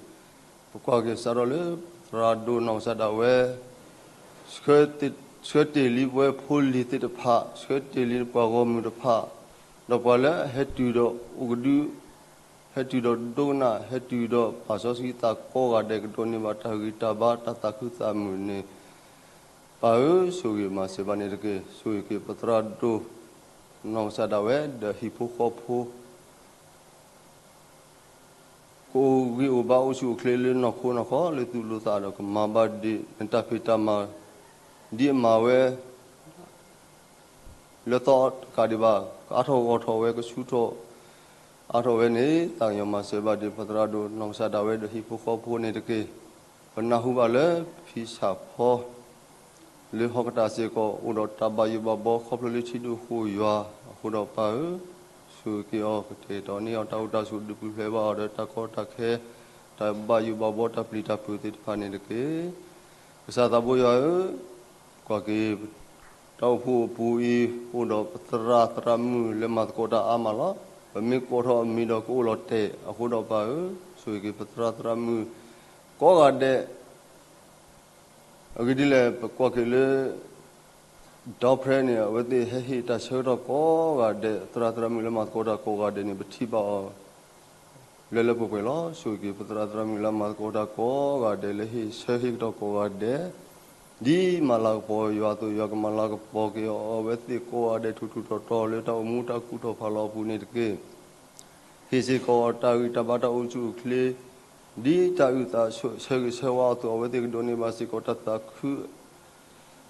ပကွၢ်က့ၤစးထီၣ်လၢ သရၣ်ဒိၣ်နီၢ်ကစၢ်ဒၣ်ဝဲ ဆှၢတ့ၢ်လံပဝဲဖိလံၤသ့ၣ်တဖၣ်, ဆှၢတ့ၢ်လံပှၤဂီၢ်မုၢ်တဖၣ်, ဒီးပှၤလၢအဟဲတုၤဒီးအိၣ်ကဒု ဟဲတုၤဒီးဒိကနၣ်, ဟဲတုၤဒီးပာ်စီဆှံသးကိးဂၤဒဲး ကဒိးန့ၢ်ဘၣ်တၢ်ဂံၢ်တၢ်ဘါ တၢ်သးခုသးမုာ်န့ၣ်, ပၢ်ဧၢ, ဆိၣ်ဂ့ၤမၤစၢၤဘၣ်န့ၣ်တက့ၢ်. ဆိၣ်ဂ့ၤက့ၤပသရၣ်ဒိၣ်နီၢ်ကစၢ်ဒၣ်ဝဲ ဒီးဟံၣ်ဖိဃီဖိ ကအိၣ်ဂံၢ်အိၣ်ဘါအိၣ်ဆူၣ်အိၣ်ချ့လၢနီၢ်ခိနီၢ်ခီ လၢသူၣ်လၢသးဒီး ကမၤဘၣ်ဒံးနတၢ်ဖံးတၢ်မၤ ဒ်အမၤဝဲ လၢသီတကးဒံးဘၣ်, ကအါထီၣ်ဂီၢ်ထီၣ်ဝဲ ကဆူၣ်ထီၣ်အါထီၣ်ဝဲန့ၣ် သးကညီၤမၤစၢၤဘၣ်ဒံး ပသရၣ်ဒိၣ်နီၢ်ကစၢ်ဒၣ်ဝဲဒီးဟံၣ်ဖိဃီဖိန့ၣ်တက့ၢ်. ပနၢ်ဟူဘၣ်လၢဖံဆၣ်ဖီ လၢဟီၣ်ကတၢၢ်စ့ၢ်ကီး အိၣ်ဒီးတၢ်ဘၣ်ယိၣ်ဘၣ်ဘီ ခီဖျိလၢထံဒိၣ်ဃိာ်ယွၤအဃိဒီးပၢ်ဧၢ, ဆိၣ်ဂ့ၤက့ၤအီၤ ကတဲာ်ကတီၤန့ၢ်အီၤတၢ်အိၣ်တၢ်ဆိး ဒုးပူၤဖျဲးဘၣ်အီၤဒီးတၢ်ကီတၢ်ခဲ တၢ်ဘၣ်ယိၣ်ဘၣ်ဘီ တၢ်ပျံၤတၢ်ဖုးသ့ၣ်တဖၣ်န့ၣ်တက့ၢ်. ကစၢ်သးဘိယွၤဧၢ, ကွၢ်က့ၤ တၢ်အိၣ်ဖှိၣ်အပူၤအံၤ အိၣ်ဒီးပသရၣ်သရၣ်မုၣ်လၢမၤသကိးတၢ်အါမးလီၤ. ပမ့ၢ်ကိးထီၣ်အမံၤဒီးကအိၣ်လီၤတဲာ်အဃိဒီးပၢ်ဧၢ, ဆိၣ်ဂ့ၤက့ၤပသရၣ်သရၣ်မုၣ်ကိးဂၤဒဲး အဂ့ၢ်ဒ်လဲၣ် ပကွၢ်က့ၤလၢ ဒီဖရဲန့ၣ် အဝဲသ့ၣ်ဟဲဟ့ၣ်တၢ်ဆၢကတီၢ်ကိးဂၤဒဲး, သရၣ်သရၣ်မုၣ်လၢမၤသကိးတၢ်ကိးဂၤဒဲးန့ၣ် ပထံၣ်ဘၣ်အီၤ လၢလၢပှဲၤပှဲၤလီၤ. ဆိၣ်ဂ့ၤက့ၤပသရၣ်သရၣ်မုၣ်လၢမၤသကိးတၢ်ကိးဂၤဒဲး လၢဟ့ၣ်ဆၢဟ့ၣ်ကတီၢ်ကိးဂၤဒဲး, ဒ်မၤလၤကပီၤယွၤအသိး ယွၤကမၤလၤကပီၤက့ၤအီၤ အဝဲသ့ၣ်ကိးဂၤဒဲး ထူးထူးတီၤတီၤလၢတၢ်အိၣ်မူတၢ်ကူၣ်ထီၣ်ဖးလီၤအပူၤန့ၣ်တက့ၢ်. ဟ့ၣ်စ့ၢ်ကီးတၢ်ဂံၢ်တၢ်ဘါတၢ်အိၣ်ဆူၣ်အိၣ်ချ့ ဒ်တၢ်အုၣ်သးဆၢဂ့ၤဆၢဝါအသိး အဝဲသ့ၣ်ကဒိးန့ၢ်ဘၣ်စ့ၢ်ကီးတၢ်သးခု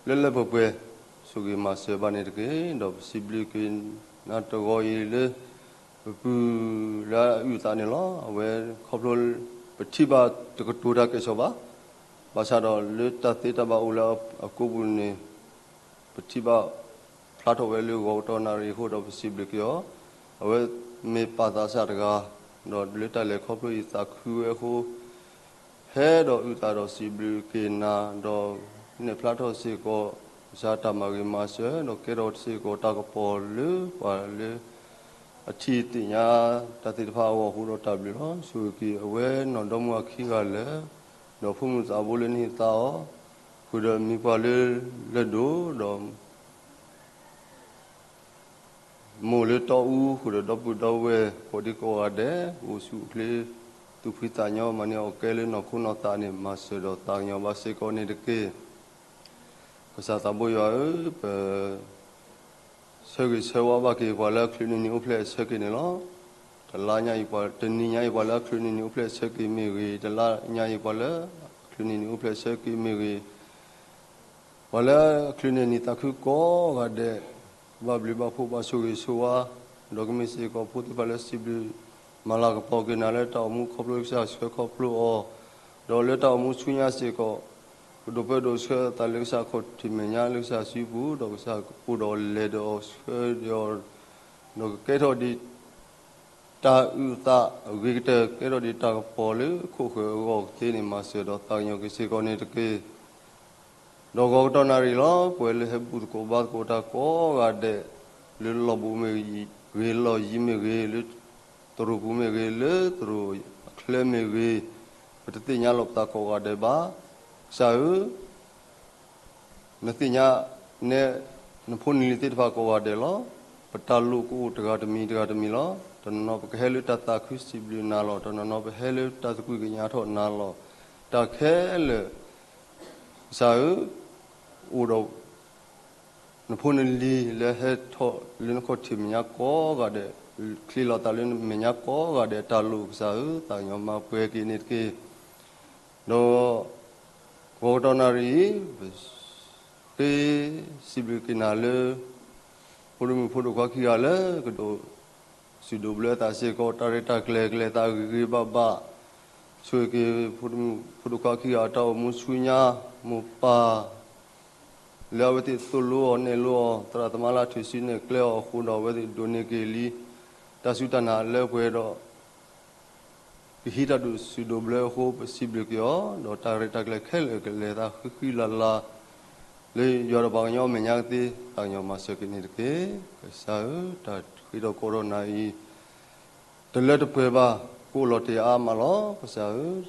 လၢလၢပှဲၤပှဲၤ, ဆိၣ်ဂ့ၤမၤစၢၤဘၣ်န့ၣ်တက့ၢ်. ဒီးပစံးဘျုးက့ၤနၤတဂီၤအံၤလၢ ပပုၢ်လၢအအုၣ်အသးန့ၣ်လီၤ. အဝဲခီဖျိ ပထံၣ်ဘၣ်တကတိၤတၢ်ကဲၣ်ဆိးဘၣ်, ဘၣ်ဆၣ်ဒီးလၢတၢ်သ့တၢ်ဘၣ်အိၣ်လၢအကိာ်ပူၤန့ၣ် ပထံၣ်ဘၣ်ဖျါထီၣ်ဝဲလၢဂီၤကတီၢ်နၣ်ရံၣ်အဃိဒီးပစံးဘျုးက့ၤအီၤ, အဝဲမ့ၢ်ပၢ်သးစၢ်တဂၤ, ဒီးလၢတၢ်လဲၤခီဖျိအံၤသးခုဝဲအဃိ ဟဲဒီးအုၣ်သးဒီးစံးဘျုးက့ၤနၤ, ဒီးနဲၣ်ဖျါထီၣ်စ့ၢ်ကီး ကစၢ်တၢ်မၤဂ့ၤမၤစၢၤ, ဒီးကဲထီၣ်စ့ၢ်ကီးတၢ်ကပီၤလၢပှၤလၢ အထံၣ်သ့ၣ်ညါတၢ်သ့ၣ်တဖၣ်အဂီၢ်အဃိဒီးတၢ်ဘျုးလီၤ. ဆိၣ်ဂ့ၤက့ၤအဝဲနီၢ်ဒီမါဝၤခံဂၤလၢာ်, ဒီးဖိမုၣ်သးဘိလၢနဟ့ၣ်သါအီၤ, ဃုာ်ဒီးမံၤပှၢ်လၢလၢၢ်ဒိၣ်, ဒီး မိၢ်လၢတီအူ, ဃုာ်ဒီးဒီပုၢ်ဒီဝဲၢ်ကိးဒံကိးဂၤဒဲး, အိၣ်ဆူၣ်အိၣ်ချ့ သူၣ်ဖှံသးညီ မၤန့ၢ်အီၣ်ကဲလၢနီၢ်ခိနီၢ်သးန့ၣ် မၤစၢၤဒီးသးကညီၤဘၣ်စ့ၢ်ကီးန့ၣ်တက့ၢ်. ကစၢ်သးဘိယွၤဧၢ, ပ ဆၢဂ့ၤဆၢဝါဘၣ်က့ၤပှၤလၢအချုးန့ၢ်နံၤအိၣ်ဖျဲၣ်ဆၢက့ၤန့ၣ်လီၤ. တလါညါအံၤပှၤ, တနံၤညါအံၤပှၤလၢအချုးန့ၢ်နံၤအိၣ်ဖျဲၣ်ဆၢက့ၤမ့ၢ်ဂ့ၤ, တလါညါအံၤပှၤလၢအချုးန့ၢ်နံၤအိၣ်ဖျဲၣ်ဆၢက့ၤမ့ၢ်ဂ့ၤ, ပှၤလၢအချုးန့ၢ်နံၤသးခုကိးဂၤဒဲး, ကဘၣ်ဘျုးဘၣ်ဖှိၣ်ဘၣ်ဆိၣ်ဂ့ၤဆိၣ်ဝါ, ဒီးကမ့ၢ်စ့ၢ်ကီးဖိသ့ၣ်တဖၣ်လၢစံးဘျုး မၤလၤကပီၤက့ၤနၤလၢတၢ်အိၣ်မူခီဖျိကစၢ်ဆှၢခီဖျိအီၤ, ဒီးလၢတၢ်အိၣ်မူဆူညါစ့ၢ်ကီး ပဒိးပၢဒိးဆှၢအသးလၢကစၢ်ခီၣ်ထံးမဲာ်ညါလၢကစၢ်စုပူၤ, ဒီးကစၢ်ကအိၣ်ဒီးလဲၤဒီးအီၤဆှၢဒီးအီၤ, ဒီးကကဲထီၣ်ဒံး တၢ်အုၣ်သးအဂ့ၤကတၢၢ် ကဲထီၣ်ဒံးတၢ်ကပီၤလၢခိၣ်ဃၢၤအဂီၢ်ကသ့န့ၣ် မၤစၢၤဒီးသးကညီၤက့ၤစ့ၢ်ကီးန့ၣ်တက့ၢ်. ဒီးဂီၤကတီၢ်နၣ်ရံၣ်လီၤ. ပဝဲလၢဟဲဘူၣ်သကိးဘါသကိးတၢ်ကိးဂၤဒဲး, လၢလီၢ်ဘူးမ့ၢ်ဂ့ၤ, လၢယံၤမ့ၢ်ဂ့ၤ, လၢသရိာ်ပူၤမ့ၢ်ဂ့ၤ, လၢသရိာ်အချၢမ့ၢ်ဂ့ၤ, ပတသ့ၣ်ညါလီၤပသးကိးဂၤဒဲးဘၣ်. ကစၢ်ဧၢ, နသ့ၣ်ညါ နဲ နဖိနလံၤသ့ၣ်တဖၣ်ကိးဂၤဒဲးလီၤ. ပတၢ်လိၣ်ကအိၣ်တဂၤတမံၤတဂၤတမံၤလီၤ. တနီၤနီၤပကဟဲလၢတၢ်သးခုစံးဘျုးနၤလီၤ. တနီၤနီၤပဟဲလၢတၢ်သကွံၢ်ကညးထီၣ်နၤလီၤ. တၢ်ခဲလၢာ် ကစၢ်ဧၢ, အိၣ်ဒီး နဖိနလံၤလၢဟဲထီၣ်လၢနခီၣ်ထံးမဲာ်ညါကိးဂၤဒဲး, ချ့လီၤသးလၢမဲာ်ညါကိးဂၤဒဲး တၢ်လိၣ်ကစၢ်ဧၢ, သးကညီၤမၤပှဲၤက့ၤန့ၣ်တက့ၢ်. ဒီး ဂီၤကတီၢ်နၣ်ရံၣ်အံၤ ပဃ့စံးဘျုးက့ၤနၤလၢ ဖိဒိၣ်မုၣ်ဖိဒိၣ်ခွါခံဂၤလၢကဒိး စူၣ်ဒိးဘျၢသးစ့ၢ်ကီး တၢ်ရဲၣ်တၢ်ကျဲၤကလဲၤသးဂ့ၤဂ့ၤဘၣ်ဘၣ်, ဆိၣ်ဂ့ၤက့ၤ ဖိဒိၣ်မုၣ်ဖိဒိၣ်ခွါခံဂၤအတၢ်အိၣ်မူဆူညါ, မိၢ်ပၢ် လၢအဝဲသ့ၣ်သိၣ်လိအီၤနဲၣ်လိအီၤ သရၣ်သမါလၢအထုးစုနဲၣ်ကျဲအီၤအဃိဒီး အဝဲသ့ၣ်ဒိးန့ၢ်က့ၤလံ တၢ်စူၢ်တၢ်နာ်လၢပှဲၤဒီး ကဟံးတၢ်ဒိၣ်စူၣ်ဒိၣ်ဘျၢအဃိ ပစံးဘျုးက့ၤအီၤ, ဒီးတၢ်ရဲၣ်တၢ်ကျဲၤခဲလၢာ်ကလဲၤသးဃံဃံလၤလၤ လၢယွၤဒီးပှၤကညီအမဲာ်ညါကသ့ သးကညီၤမၤစၢၤက့ၤန့ၣ်တက့ၢ်. ကစၢ်ဧၢ, တၢ်ဃ့ထီၣ်ကိးထီၣ်နၤအံၤ တလၢတပှဲၤဘၣ်, ကအိၣ်လီၤတဲာ်အါမးလီၤ. ကစၢ်ဧၢ,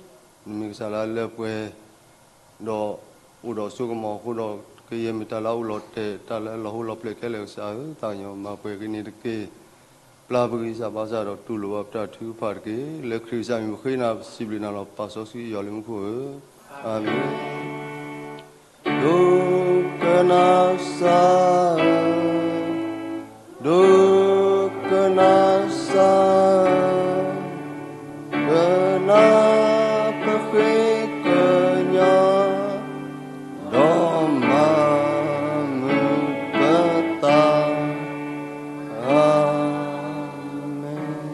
နမ့ၢ်ကစၢ်လၢအလၢပှဲၤ ဒီးအိၣ်ဒီးစိကမီၤအဃိဒီး ကယဲၢ်မ့ၢ်တၢ်လၢအအိၣ်လီၤတဲာ် တၢ်လၢအလီၤဟိလီၤပျဲၢ်ခဲလၢာ် ကစၢ်ဧၢ, သးကညီၤမၤပှဲၤက့ၤန့ၣ်တက့ၢ်. ပျၢ်ပဂံၢ်စၢ်ဘါစၢ်ဒီးတူၢ်လိာ်ဘၣ်ပတၢ်ထုကဖၣ်တက့ၢ်. လၢခရံာ်ကစၢ်မံၤပဃ့နၤ ပစံးဘျုးနၤလီၤ. ပာ်စီဆှံယွၤလၢမူခိၣ်ဧၢ, အၤမ့ၣ်. ဒိကနၣ်စၢ်ဧၢ, ဒိကနၣ်စၢ်ဧၢ, ကနၣ်ပဃ့ကညီ ဒီးမၤမုာ်ပသး, အၤမ့ၣ်.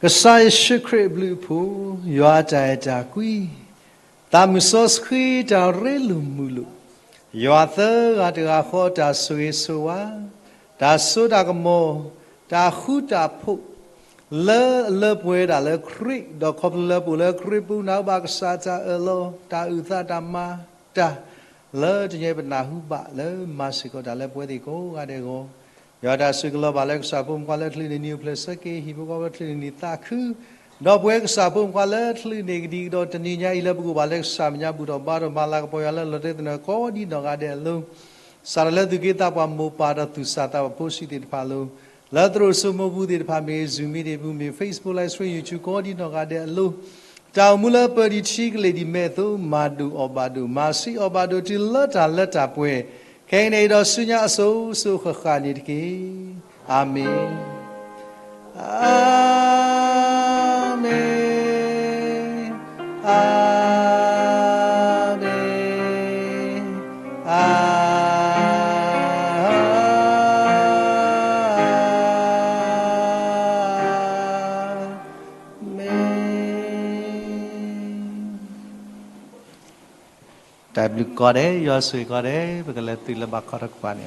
ကစၢ်ယ့ၣ်ၡူးခရံာ်အဘျုးအဖှိၣ်, ယွၤအတၢ်အဲၣ်တၢ်ကွံ, သးမုၢ်စီဆှံတၢ်ရ့လိာ်မုာ်လိာ်, ယွၤသၢဂၤတဂၤဃီတၢ်ဆိၣ်ဂ့ၤဆိၣ်ဝါ, တၢ်စိတၢ်ကမီၤ, တၢ်ဃူတၢ်ဖိး, လၢအလၢပှဲၤဒၣ်လၢခရံာ်, ဒီးခီဖျိလၢပအိၣ်လၢခရံာ်ပူၤ နၢ်ဟူဘၣ်ကစၢ်တၢ်အၢၣ်လီၤ, တၢ်အုၣ်သးတၢ်မၤတၢ် လၢတနံၤအံၤပနၢ်ဟူဘၣ်လၢမၤစ့ၢ်ကီးတၢ်လၢပဝဲသ့ၣ်ကိးဂၤဒဲးအဂီၢ်, ယွၤတၢ်ဆိၣ်ဂ့ၤလီၤဘၣ်လၢကစၢ်ဖိမုၣ်ခွါလၢချုးန့ၢ်နံၤအိၣ်ဖျဲၣ်ဆၢက့ၤ, ဟံၣ်ဖိဃီဖိလၢချုးန့ၢ်နံၤသးခု, ဒီးပဝဲကစၢ်ဖိမုၣ်ခွါလၢချုးန့ၢ်ကဒံကဒါတနံၤညါအံၤ လၢပကအိၣ်ဘၣ်လၢကစၢ်မဲာ်ညါဘူၣ်ထီၣ်ဘါထီၣ် မၤလၤကပီၤယွၤလၢလီၤတဲာ်သနၢၣ်ကိးဒံနီၢ်ဂၤဒဲးအလိၤ, စးထီၣ်လၢသူၣ်က့သးပှၢ်မိၢ်ပၢ်ဒီးသူၣ်စၢ်သးဘီၣ်ဖိဆံးသ့ၣ်တဖၣ်အလိၤ, လၢသရိာ်စိမိၢ်ပူၤသ့ၣ်တဖၣ်မ့ၢ်ဂ့ၤ, Zoom meetingပူၤမ့ၢ်ဂ့ၤ, Facebook Live Stream YouTubeကိးဒံနီၢ်ဂၤဒဲးအလိၤ, တၢ်အိၣ်မူလၢပၢၤဒံးထံကလ့ၢ်ဒံးမဲာ်အသိး မၤဒိၣ်အီၣ်ဘၣ်ဒိၣ်, မၤဆံးအီၣ်ဘၣ်ဒိၣ် တုၤလၢတၢ်လၢတၢ်ပှဲၤ, ခဲအံၤန့ၣ်ဒီးဆူညါအစိၤစိၤဃၣ်ဃၣ်န့ၣ်တက့ၢ်. အၤမ့ၣ်. အၤ အၤမ့ၣ်, အၤမ့ၣ်. တၢ်ဘျုးကိးဂၤဒဲး, ယွၤဆိၣ်ဂ့ၤကိးဂၤဒဲး, ပကလဲၤတုၤလၢဘၣ်ခီတကပၤန့ၣ်.